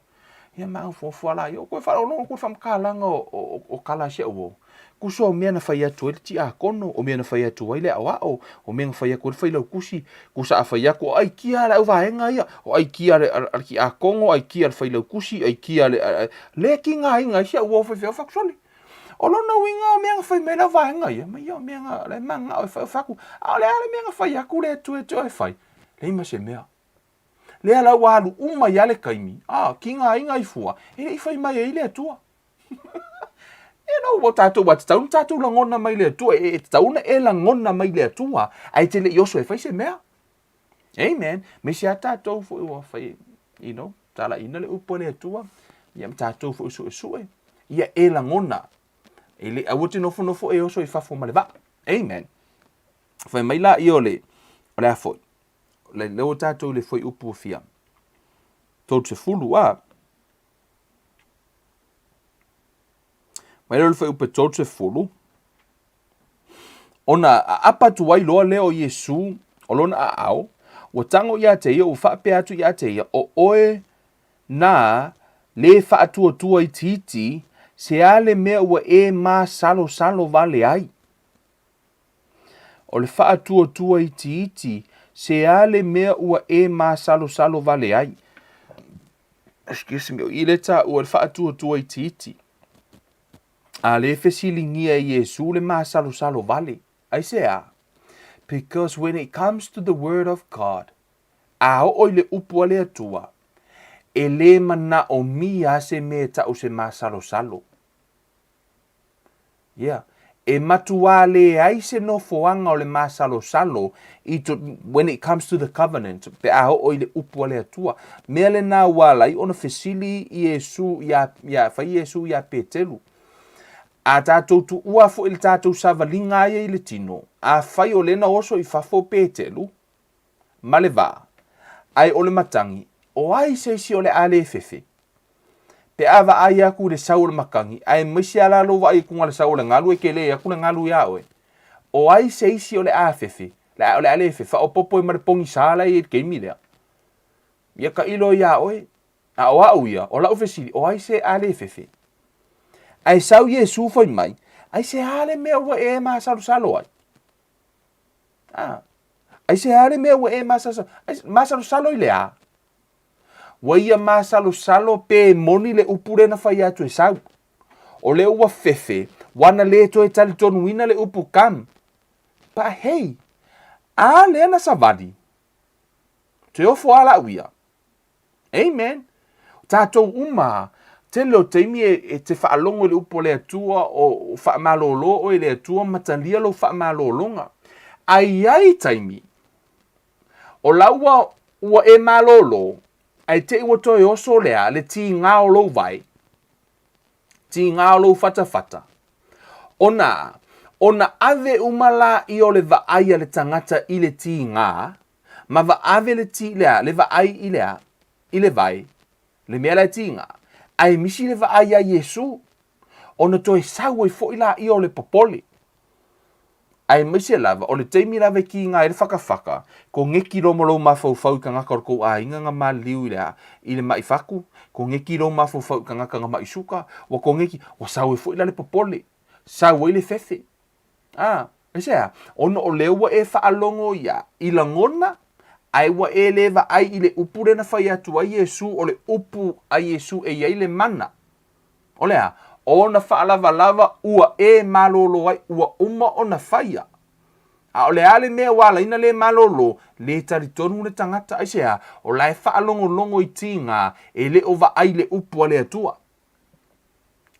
Ia ma afuafua la ia, o koe faalogologo atu i le faamatalaga o tala a si au uo, tusa o mea na fai atu ai le tiakono, o mea na fai atu ai le aoao, o mea na fai atu ai le failautusi, tusa a fai atu, o aikia a le auvaega ia, o aikia a le tiakono, aikia a le failautusi, aikia a le, lea e tigaina ai si au uo faifeau faatusole. O lona uiga o mea na fai mai lau vaega ia, ma ia o mea na, la e manao e fai o fai atu, a o le a le mea na fai atu le Atua e te oe fai? Leai ma se mea. Lea la ua alu uma ai lava le taimi, a, tigaina ai fua, e le i fai mai ai le Atua. You know, ua tatou, ua tatau ona tatou lagona mai le Atua, e tatau ona e lagona mai le Atua, ae e te le i oso e fai se mea. Amen. Aemaise lava tatou foi ua fai, you know, talaiina le upu a le Atua, ia ma tatou foi suesue, ia e lagona, e le, aua te nofonofo e oso i fafo ma le vaa. Amen. Fai mai la ia o le, o le a foi, le, le o tatou i le fuaiupu fia, 30, a. Mai lea o le fuaiupu 30, Ona aapa atu ai loa lea o Iesū o lona aao, ua tago iā te ia, ua faapea atu iā te ia, O oe na lē faatuatua itiiti, se a le mea ua e masalosalo wale ai? O le faatuatua itiiti, se a le mea ua e masalosalo wale ai? Excuse me, o i le taua le faatuatua itiiti. A lea e fesiligia e Iesu le masalosalo vale. Aisea? Because when it comes to the word of God, a oo i le upu a le Atua, e lē manaomia se mea e ta'u se masalosalo. Yeah. E matuā leai se nofoaga o le masalosalo i to, when it comes to the covenant, pe a oo i le upu a le Atua. Mea lena ua ala ai ona fesili Iesu iā, iā, fai Iesu iā Petelu. A tatou tuua foi le tatou savaliga aia i le tino, afai o lena oso i fafo Petelu, ma le vaa, ae o le matagi, o ai se isi o le a le fefe? Pe a vaai atu i le sau o le matagi, aemaise a la lou vaai atu i le sau o le galu e kele atu le galu iā oe. O ai se isi o le a fefe, le a, o le a le fefe, faaopoopo ai ma le pogisa la e i ai i le taimi lea. Ia tailo iā oe, a o au ia, o lau fesili, o ai se a le fefe? Ae sau Iesu fai mai, Aisea le mea ua e masalosalo ai? A, aisea le mea ua e masalosalo? Masalosalo i le a? Ua ia masalosalo pe moni le upu lea na fai atu e sau. O lea ua fefe, ua na le toe talitonuina le upu come. But hey, a lea na savali? Toe ofo a la'u ia. Amen. Tatou uma, tele o taimi e, e te faalogo i le upu a le Atua, o, o faamalolo oe i le Atua ma talia lou faamalologa. Ae i ai taimi, o la ua, ua e malolo, ae te i ua toe oso lea le tigā o lou vae, tigā o lou fatafata. Ona, ona ave uma laia o le vaai a le tagata i le tigā, ma vaave le ti, lea, le vaai i le a, i le vae, le mea la e tigā, ae misi le vaai iā Iesū, ona toe sau ai foi laia o le popole. Aemaise lava, o le taimi lava e kiga ai le fakafaka, kogeki loa ma lou mafaufau i kagaka o le kou aiga nga maliliu i le a, i le maʻi faku, kogeki lou mafaufau i kagaka nga maʻi suka, ua kogeki, ua sau ai foi la le popole, sau ai le fefe. A, aisea? Ona o lea ua e faalogo ia i lagona, ae ua e le vaai i le upu lea na fai atu ai Iesu, o le upu a Iesu e i ai le mana. O le a? Ona faalavalava ua e malolo ai, ua uma ona faia. A o le a le mea ua ala ai na le malolo? Le talitonu le tagata, aisea? O la e faalogologo i tiga e le o vaai i le upu a le Atua.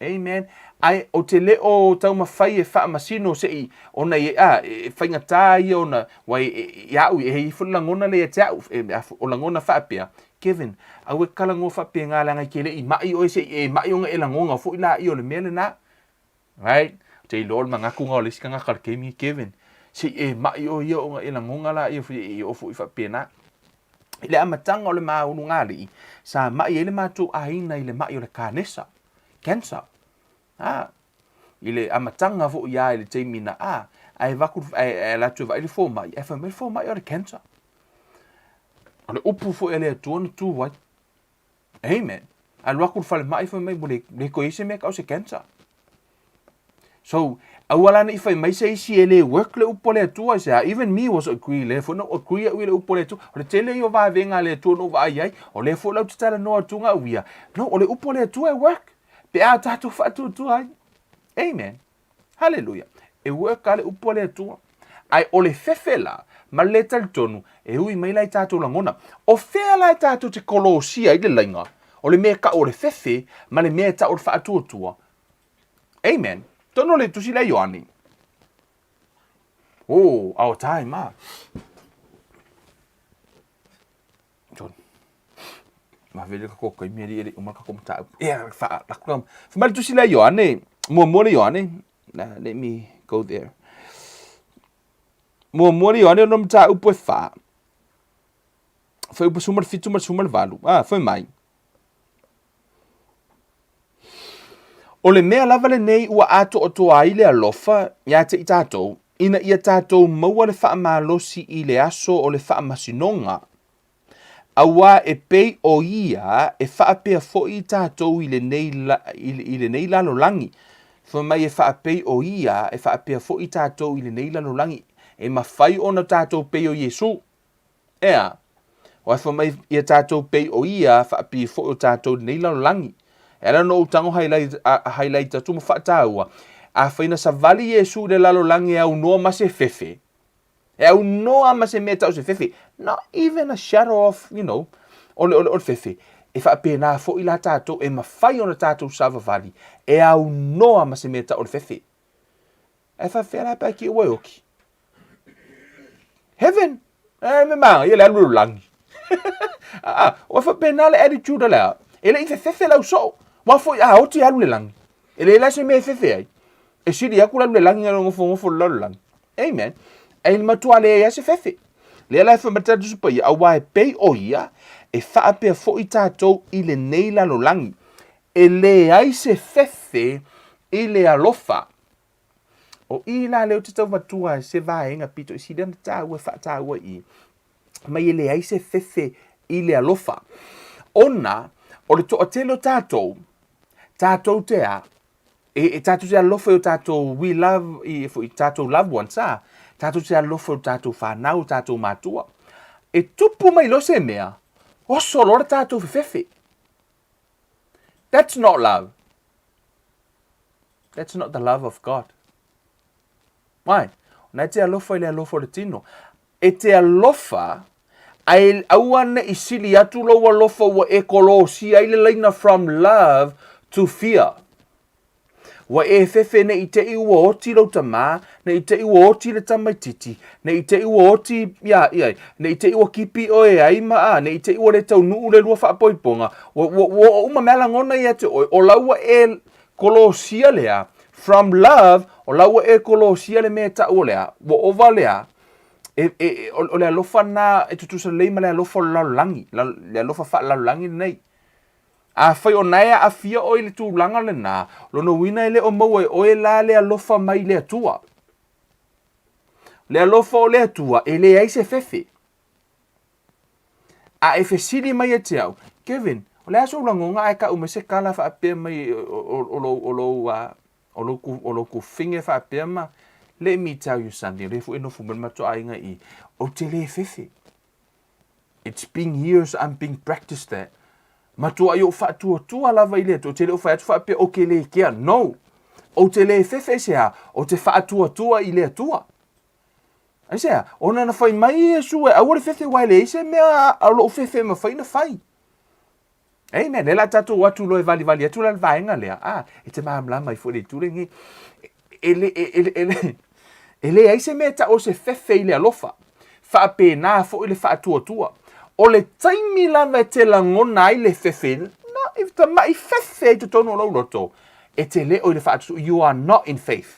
Amen. Ae ou te le o taumafai e faamasino se i, ona e, a, e faigata ia ona, ua e, e, ia au, e i ai foi le lagona lea ia te au, e, o lagona faapea, Kevin, aua e talanoa faapena leaga e te le i maʻi oe se i e maʻi ona e lagona foi laia o le mea lena. Right? Ou te iloa o le manatu lena o le isi tagata o le taimi, Kevin, se i e maʻi oe ia ona e lagona laia foi e oo foi faapena. I le amataga o le ma ulugalii, sa maʻi ai le matou aiga i le maʻi o le kanesa, cancer. Ah, i le amataga foi ia i le taimi na a, ae vaku, ae, ae alu atu e vaai le fomai, ae fai mai le fomai o le cancer. O le upu foi a le Atua na tu ai. Amen. Alu atu le falemai fai mai ua le, le toe i ai se mea tau se cancer. So, aua la ne i fai mai se isi e le work le upu a le Atua, se a, even me was agree, lea foi na ou agree au i le upu a le Atua. O le tele ia o vavega a le Atua na ou vaai ai, o lea foi la ou te talanoa atu au ia. No, o le upu a le Atua e work. Pe a tatou faatuatua ai. Amen. Haleluia. E work a le upu a le Atua. Ae o le fefe la, ma le talitonu, e ui mai la i tatou lagona. O fea la e tatou te kolosia ai le laiga? O le mea e tau o le fefe, ma le mea e tau o le faatuatua. Amen. Tonu le tusi lea Ioane. Oh, our time, ah. John. Ma vele ka ko kai meri ele uma ka ko mata. Ia fa la ku. Fa mai tusi le Ioane, muamua le Ioane. Let me go there. Muamua le Ioane ona mataupu e fa. Fai upu suma le fitu ma le suma le valu. Ah, fai mai. O le mea lava lenei ua atoatoa ai le alofa iā te i tātou, ina ia tātou maua le faamalosi i le aso o le faamasinoga, auā e pei o ia e faapea foi i tātou i lenei, i lenei lalolagi. Fai mai e faapei o ia e faapea foi i tātou i lenei lalolagi, e mafai ona tātou pei o Iesū. Ea, ua fai mai ia tatou pei o ia faapī foi o tatou i lenei lalolagi. E ala ona ou tago highlight atu ma faataua, afai na savali Iesu i le lalolagi e aunoa ma se fefe, e aunoa ma se mea tau se fefe, not even a shadow of, you know, o le, o le, o le fefe, e faapena foi la tatou, e mafai ona tatou savavali, e aunoa ma se mea tau o le fefe. Ae faafefea la pe a ki ua e oki? Heaven! E me manga, ia le alu le lagi. Ah, ua faapena le attitude a le a. E le i fefefe lau soo. Ua foi a oti alu le lagi. E leai la se mea e fefe ai. E sili aku le alu le lagi na lo nofonofo le lalolagi. Amen. E matua leai lava se fefe. Lea la e fai mai le Tusi Paia, auā e pei o ia, e faapea foi tatou i lenei lalolagi. E leai se fefe i le alofa. O i la lea ou te tau matua se vaega pito i sili ona tāua e faataua i mai e leai se fefe i le alofa. Ona o le toatele o tātou, tātou te a, E, e tātou te alofa i o tātou we love, i, i tātou loved ones, a, tātou te alofa i o tātou whānau, o tātou mātua. E tupu mai lo se mea, oso loa le tātou whewhewhe. That's not love. That's not the love of God. Why? Ona e te alofa i le alofa o le tino. E te alofa, ai aua ne i sili atu lou alofa ua e kolosia ai le laina from love to fear. Ua e fefe ne i te i ua oti lou tamā, ne i te i ua oti le tamaititi, ne i te i ua oti ia ia, ne i te i ua kipi oe ai ma a, ne i te i ua le taunuu le lua faapoipoga, ua, ua, ua oo uma mea lagona ia te oe, o la ua e kolosia lea, from love, o la ua e kolosia le mea e taua lea, ua ova lea, e, e, e, o, o le alofa na e tutusa lelei ma le alofa o le lalolagi, le alofa faalalolagi lenei. Afai o na e aafia oe i le tulaga lena, lona uiga e le o maua e oe la le alofa mai le Atua. Le alofa o le Atua e leai se fefe. A e fesili mai ia te au, Kevin, o le a sou lagoga ae kau mai se kala faapea mai o lou, o lou, o lou, o lou kufiga faapea ma, let me tell you something, o lea foi e nofo mai le matou aiga i i, ou te le fefe. It's been years I'm being practiced that. Matuai ou faatuatua lava i le Atua. Ou te le o fai atu faapea ou ke le kea. No. Ou te le fefe aisea, ou te faatuatua i le Atua. Aisea, ona na fai mai Iesu e aua le fefe aua e leai se mea a lou fefe e mafai ona fai. Amen. Lea la tatou o atu loa e valivali atu la le vaega lea. Ah, e te malamalama ai foi le itu lenei. E, le, e, e, e, le, e leai se mea e tau o se fefe i le alofa. Faapena foi le faatuatua. O le taimi lava e te lagona ai le fefe, na, e tama'i fefe ai totonu o lou loto, e te le o i le faatuatua. You are not in faith.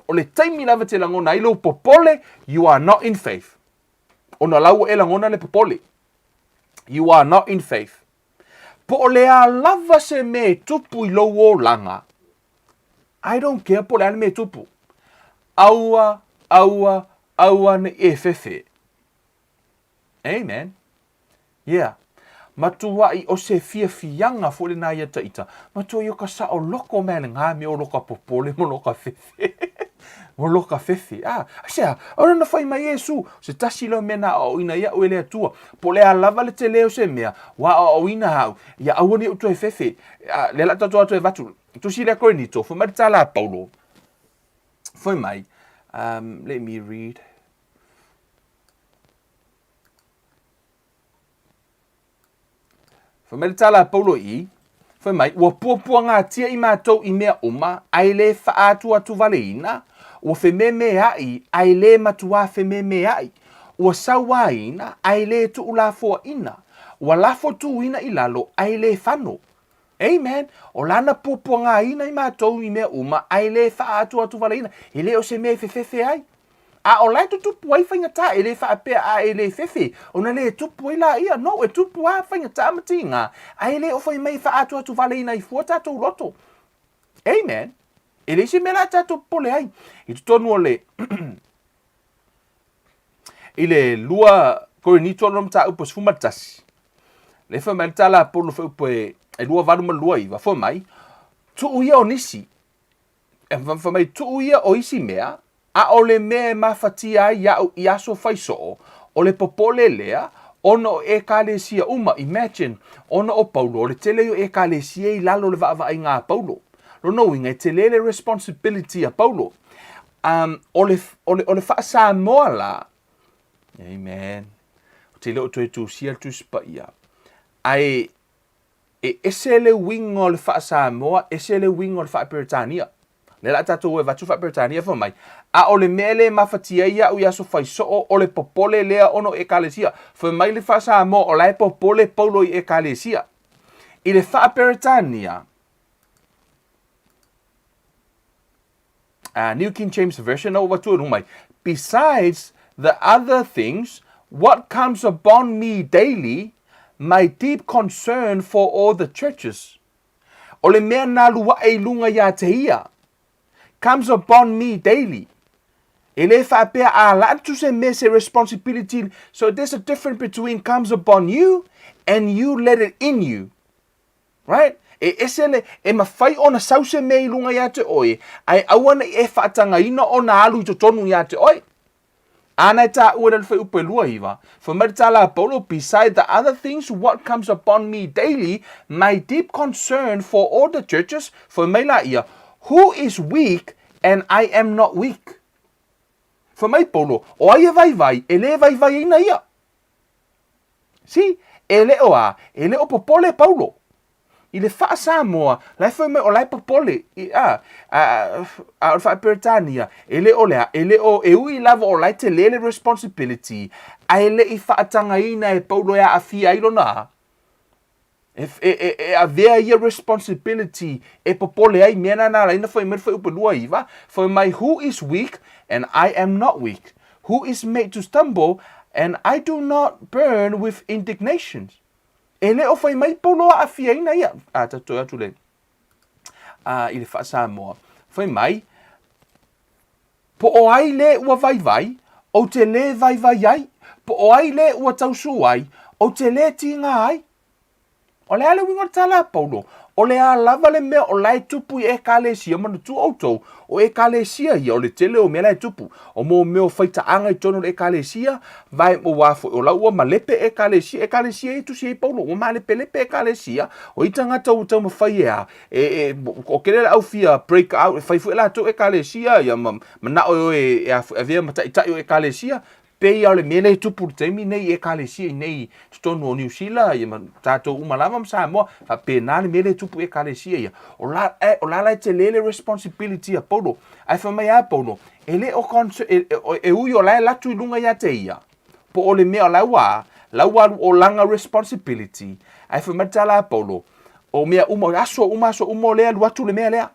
O le taimi lava e te lagona ai lou popole, you are not in faith. Ona la ua e lagona le popole. You are not in faith. Po o le a lava se mea e tupu i lou olaga, I don't care po o le a le mea e tupu. Aua, aua, aua ne i e fefe. Amen. Yeah. Matuaʻi o se fiafiaga foi lena ia taʻita. Matuaʻi o ka saʻoloko mea le ngā mea o lo ka popole mo lo ka fefe. mo lo ka fefe. Ah, aisea, aole na fai mai Iesu, se tasi lea o mea na aʻoaʻoina iaʻu e le Atua. Po o le a lava le tele o se mea, ua aʻoaʻoina au, ia aua ne i ou toe fefe. Ah, lea la tatou atu e avatu. Tusi lea Korinito, fai mai le tala a Paulo. Fai mai, let me read. Fai mai le tala a Paulo i, fai mai, ua puapuagatia i matou i mea uma, ae le faaatuatuvaleina, ua fememeaʻi, ae le matuā fememeaʻi, ua sauaina, ae le tuulafoaina, ua lafotuina i lalo, ae le fano. Amen. O lana puapuagaina i matou i mea uma, ae le faaatuatuvaleina, e le o se mea e fefefe ai. A o la e tutupu ai faigata, e le faapea a e le fefe, ona le tupu ai laia. No, e tupu lava faigata ma tiga, ae le o fai mai e faaatuatuvaleina ai fua tatou loto. Amen. E leai se mea la tatou popole ai. I totonu o le i le 2 Korinito lona mataupu e 11, lea fai mai le tala a Paulo fuaiupu e 28 ma le 29, fai mai, tuu ia o nisi, e fai mai, tuu ia o isi mea, a o le mea e mafatia ai iaʻu i aso fai soo, o le popole lea, ona o Ekalesia uma, imagine, ona o Paulo, o le tele ia o Ekalesia i lalo o le vaavaaiga a Paulo. Lona uiga, e tele le responsibility a Paulo. Um, o le, o le, o le faa-Samoa la, amen, ou te le o toe tusia le Tusi Paia, ae e ese le uiga o le faa-Samoa, ese le uiga o le faa-Peretania. Lea la tatou e avatu faa-Peretania fai mai, a o le mea lea e mafatia ai iaʻu i aso fai soo, o le popole lea ona o Ekalesia. Fai mai le faa-Samoa, o la e popole Paulo i Ekalesia. I le faa-Peretania, New King James Version, na ua avatu e mai, besides the other things, what comes upon me daily, my deep concern for all the churches. O le mea na alu aʻe i luga iā te ia, comes upon me daily. E le faapea a la atu se mea se responsibility. So there's a difference between comes upon you and you let it in you. Right? E ese le, e mafai ona sau se mea i luga ia te oe, ae aua ne i e faatagaina ona alu i totonu ia te oe. Ana e tāua i le fuaiupu e 29, Fai mai le tala a Paulo, Beside the other things what comes upon me daily, my deep concern for all the churches, fai mai la ia, Who is weak and I am not weak? Fai mai Paulo, o ai e vaivai, e lē vaivaiina ia. See, e le o a, e le o popole Paulo. I le faa-Samoa, la e fai mai o la e popole, i, a, a, a o le faa-Peretania, e le o le a, e le o, e ui lava o la e tele le responsibility, ae le i faatagaina e Paulo e aafia ai lona a, e, e, e, e avea ia responsibility e popole ai mea na na ala ai na fai mai le fuaiupu 29, fai mai, who is weak and I am not weak, who is made to stumble and I do not burn with indignation. E le o fai mai Paulo aafiaina ia. A, tatou toe atu le, a, i le faa-Samoa. Fai mai, po o ai le ua vaivai, ou te lē vaivai ai, po o ai le ua tausū ai, ou te lē tīgā ai. O le a le uiga o le tala a Paulo? O le a lava le mea o la e tupu i Ekalesia, manatua outou, o Ekalesia ia, o le tele o mea la e tupu. O mo mea o faitaaga i totonu o le Ekalesia, vae ua foi, o la ua malepe Ekalesia, Ekalesia ia e tusi ai Paulo, ua malepelepe Ekalesia, o i tagata ua taumafai e a, e, e, o kele le au fia break out, e fai foi latou Ekalesia, ia ma, manao e oe e, e, avea ma taitai o Ekalesia, Pei a o le mea lea e tupu i le taimi nei i Ekalesia i nei i totonu o Niu Sila ia ma tatou uma lava ma Samoa, faapena le mea lea e tupu i Ekalesia ia. O la, e, o la la e tele le responsibility a Paulo. Ae fai mai a Paulo, e le o concern, e, e, e ui o la e latu i luga ia te ia, po o le mea o la ua, la ua alu o langa responsibility. Ae fai mai le tala a Paulo, o mea uma, aso uma, aso uma o lea alu atu le mea lea.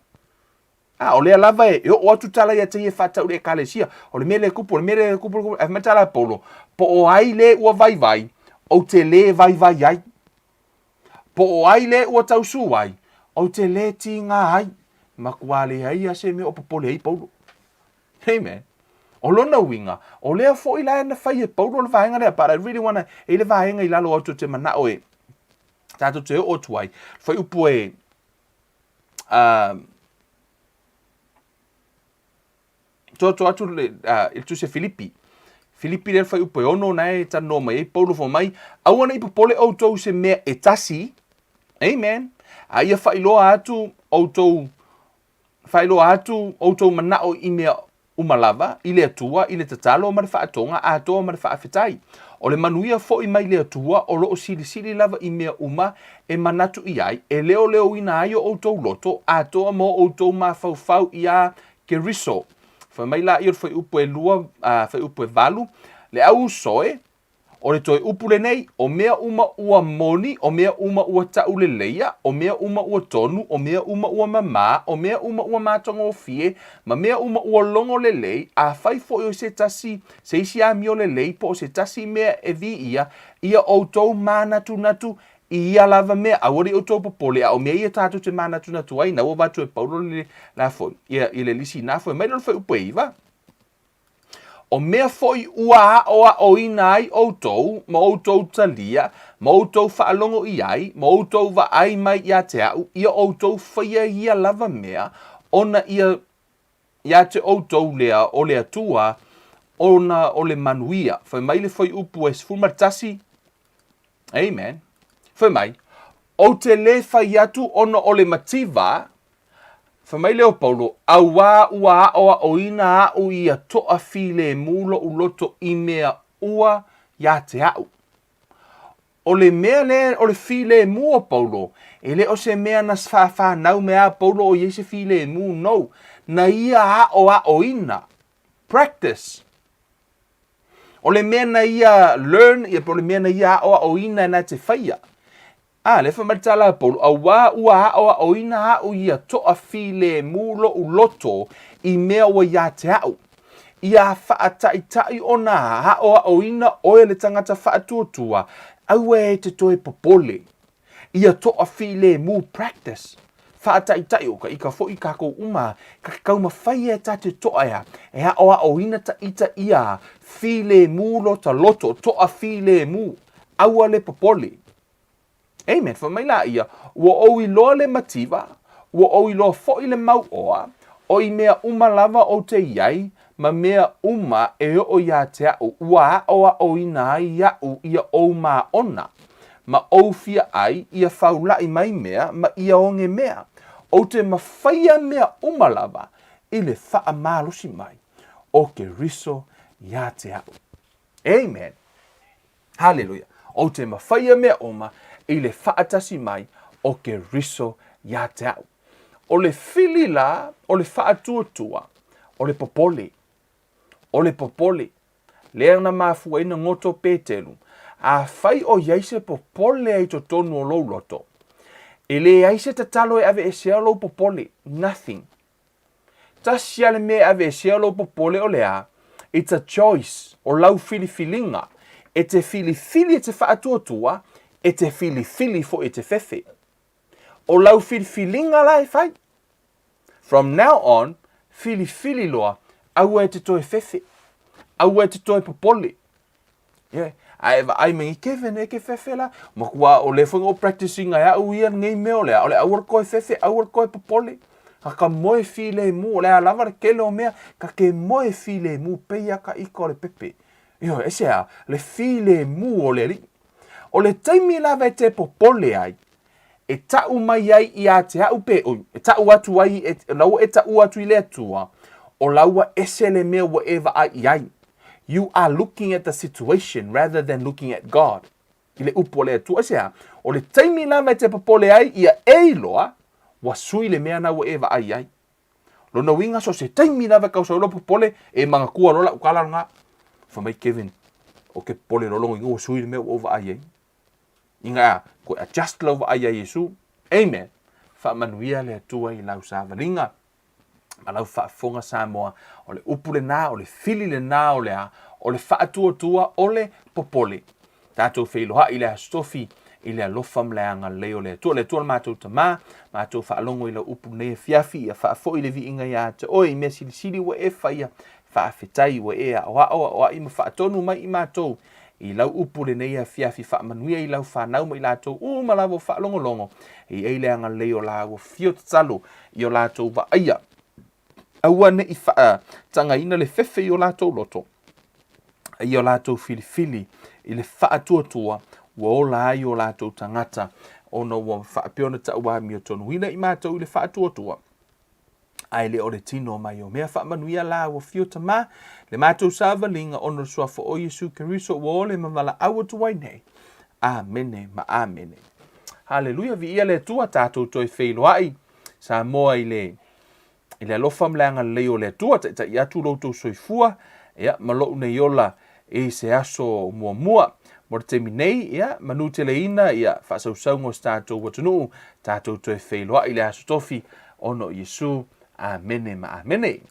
A, o lea lava e, e oo atu tala ia te ia e faatatau i le Ekalesia. O le mea lea e kupu, o le mea lea e kupu, kupu. Ae fai mai tala a Paulo, po o ai le ua vaivai, ou te lē vaivai ai. Po o ai le ua tausū ai, ou te lē tīgā ai. Makuā leai lava se mea o popole ai Paulo. Amen. O lona uiga, o lea foi la na fai e Paulo le vaega lea, but I really wanna, e i le vaega i lalo atu o te manao e tatou te oo atu ai, fuaiupu e, uh, to atu le, uh, i le tusi a Filipi. Filipi le fuaiupu e 6 na e talanoa mai ai Paulo fai mai, aua ne i popole outou i se mea e tasi, amen, a ia faailoa atu outou, faailoa atu outou manao i mea uma lava, i le Atua, i le tatalo ma le faatoga atoa ma le faafetai. O le manuia foi mai le Atua o lo o silisili lava i mea uma e manatu i ai, e leoleoina ai o outou loto atoa ma o outou mafaufau iā Keriso. Fai mai laia o le fuaiupu e 2, fuaiupu e 8, le au uso e, O le toe upu lenei, o mea uma ua moni, o mea uma ua tauleleia, o mea uma ua tonu, o mea uma ua mamā, o mea uma ua matagofie, ma mea uma ua logo lelei, afai foi o se tasi, se isi amio lelei po o se tasi mea e viia, ia outou mānatunatu i ia lava mea. Aua ne i outou popole, a o mea ia tatou te mānatunatu ai, na ua avatu e Paulo le la foi, ia, i le lisi na foi mai lea o le fuaiupu e 9. O mea foi ua aʻoaʻoina ai ʻoukou, ma ʻoukou talia, ma ʻoukou faalogo i ai, ma ʻoukou vaai mai iā te aʻu, ia ʻoukou faia ia lava mea, ona ia iā te ʻoukou lea o le Atua, ona o le manuia. Fai mai le fuaiupu e 11, Amen. Fai mai, Ou te lē fai atu ona o le mativa, Fai mai lea o Paulo, Auā ua aʻoaʻoina aʻu ia toʻafilemu loʻu loto i mea ua iā te aʻu. O le mea lea o le filemu o Paulo, e le o se mea na whawhanau me a Paulo o i ai se filemu, no. Na ia aʻoaʻoina, practice. O le mea na ia learn, ia po o le mea na ia aʻoaʻoina e na te whaia. A, lea fai mai le tala a Paulo, auā ua aʻoaʻoina aʻu ia toʻafilemu loʻu loto i mea ua iā te aʻu. Ia faataʻitaʻi ona aʻoaʻoina ʻoe le tagata faatuatua, aua e te toe popole. Ia toʻafilemu practice. Faataʻitaʻi, o ka ika foʻi kākou uma, ka taumafai e ta te toʻa ea, e aʻoaʻoina ta ita ia filemu lota loto, toʻafilemu, aua le popole. Amen. Fai mai laia, ua ou iloa le mativa, ua ou iloa foi le mauoa, o i mea uma lava ou te i ai, ma mea uma e oo iā te a'u, ua aʻoaʻoina ai iaʻu ia ou māʻona, ma ou fia ʻai, ia faulaʻi mai mea, ma ia oge mea. Ou te mafaia mea uma lava i le faamalosi mai o Keriso iā te a'u. Amen. Haleluia. Ou te mafaia mea uma i le faatasi mai o Keriso iā te a'u. O le fili la, o le faatuatua, o le popole. O le popole. Lea na mafua ai na goto Petelu, Afai o i ai se popole ai totonu o lou loto, e leai se tatalo e aveesea lou popole, nothing. Tasi a le mea e aveesea lou popole o le a? It's a choice, o lau filifiliga. E te filifili e te faatuatua, e te filifili foi e te fefe. O lau filifiliga la e fai. From now on, filifili loa, aua e te toe fefe. Aua e te toe popole. Yeah. A e vaai mai, Kevin, e ke fefe la. Makuā o le foi o practicing ai au ia nei mea o lea. O le aua le koe fefe, aua le koe popole. Ka ka moe filemu, o le a lava le kele o mea, ka ke moe filemu, peia ka ika o le pepe. Ioe, e se a, le filemu o le alii. O le taimi lava e te popole ai, e taʻu mai ai iā te aʻu pe, oi, e taʻu atu ai, e, laua e taʻu atu i le Atua, o laua ese le mea ua e vaai i ai. You are looking at the situation rather than looking at God. I le upu a le Atua, aisea? O le taimi lava e te popole ai ia e iloa, ua sui le mea na ua e vaai i ai. Lona uiga so se taimi lava e kausa popole e manatua loa lau tala lena. Fai mai Kevin, o ke popole loa lona uiga ua sui le mea ua ou vaai ai. Inga ea, koe adjust lau vaai ia Iesu. Amen. Faamanuia le Atua i lau savaliga ma lau faafofoga Samoa. O le upu lena, o le fili lena o le a, o le faatuatua, o le popole. Tatou feiloai i le Aso Tofi i le alofa ma le agalelei o le Atua. Le Atua le matou Tama, matou faalogo i lau upu nei afiafi, ia faafoi le viiga iā te oe i mea silisili ua e faia, faafetai ua e aoao, aoai ma faatonu mai i matou i lau upu lenei afiafi, faamanuia i lau fanau ma i latou uma lava o faalogologo, e i ai le agalelei o lāua fio tatalo i o latou vaaia. Aua ne i faatagaina le fefe i o latou loto, a ia o latou filifili i le faatuatua ua ola ai o latou tagata, ona ua faapea ona tauamiotonuina i matou i le faatuatua, ae le o le tino mai o mea faamanuia la ua fio Tama, le matou savaliga ona o le suafa o Iesu Keriso ua ole ma valaau atu ai nei. Amene ma amene. Haleluia, viia le Atua, tatou toe feiloai Samoa i le I le alofa ma le agalelei o le Atua, taitai atu lo outou soifua, ia, ma lou nei ola i se aso muamua. Mo le taimi nei, ia, manuteleina, ia, faasausauga o se tatou atunuu, tatou toe feiloai i le Aso Tofi, ona o Iesu. Amene ma amene.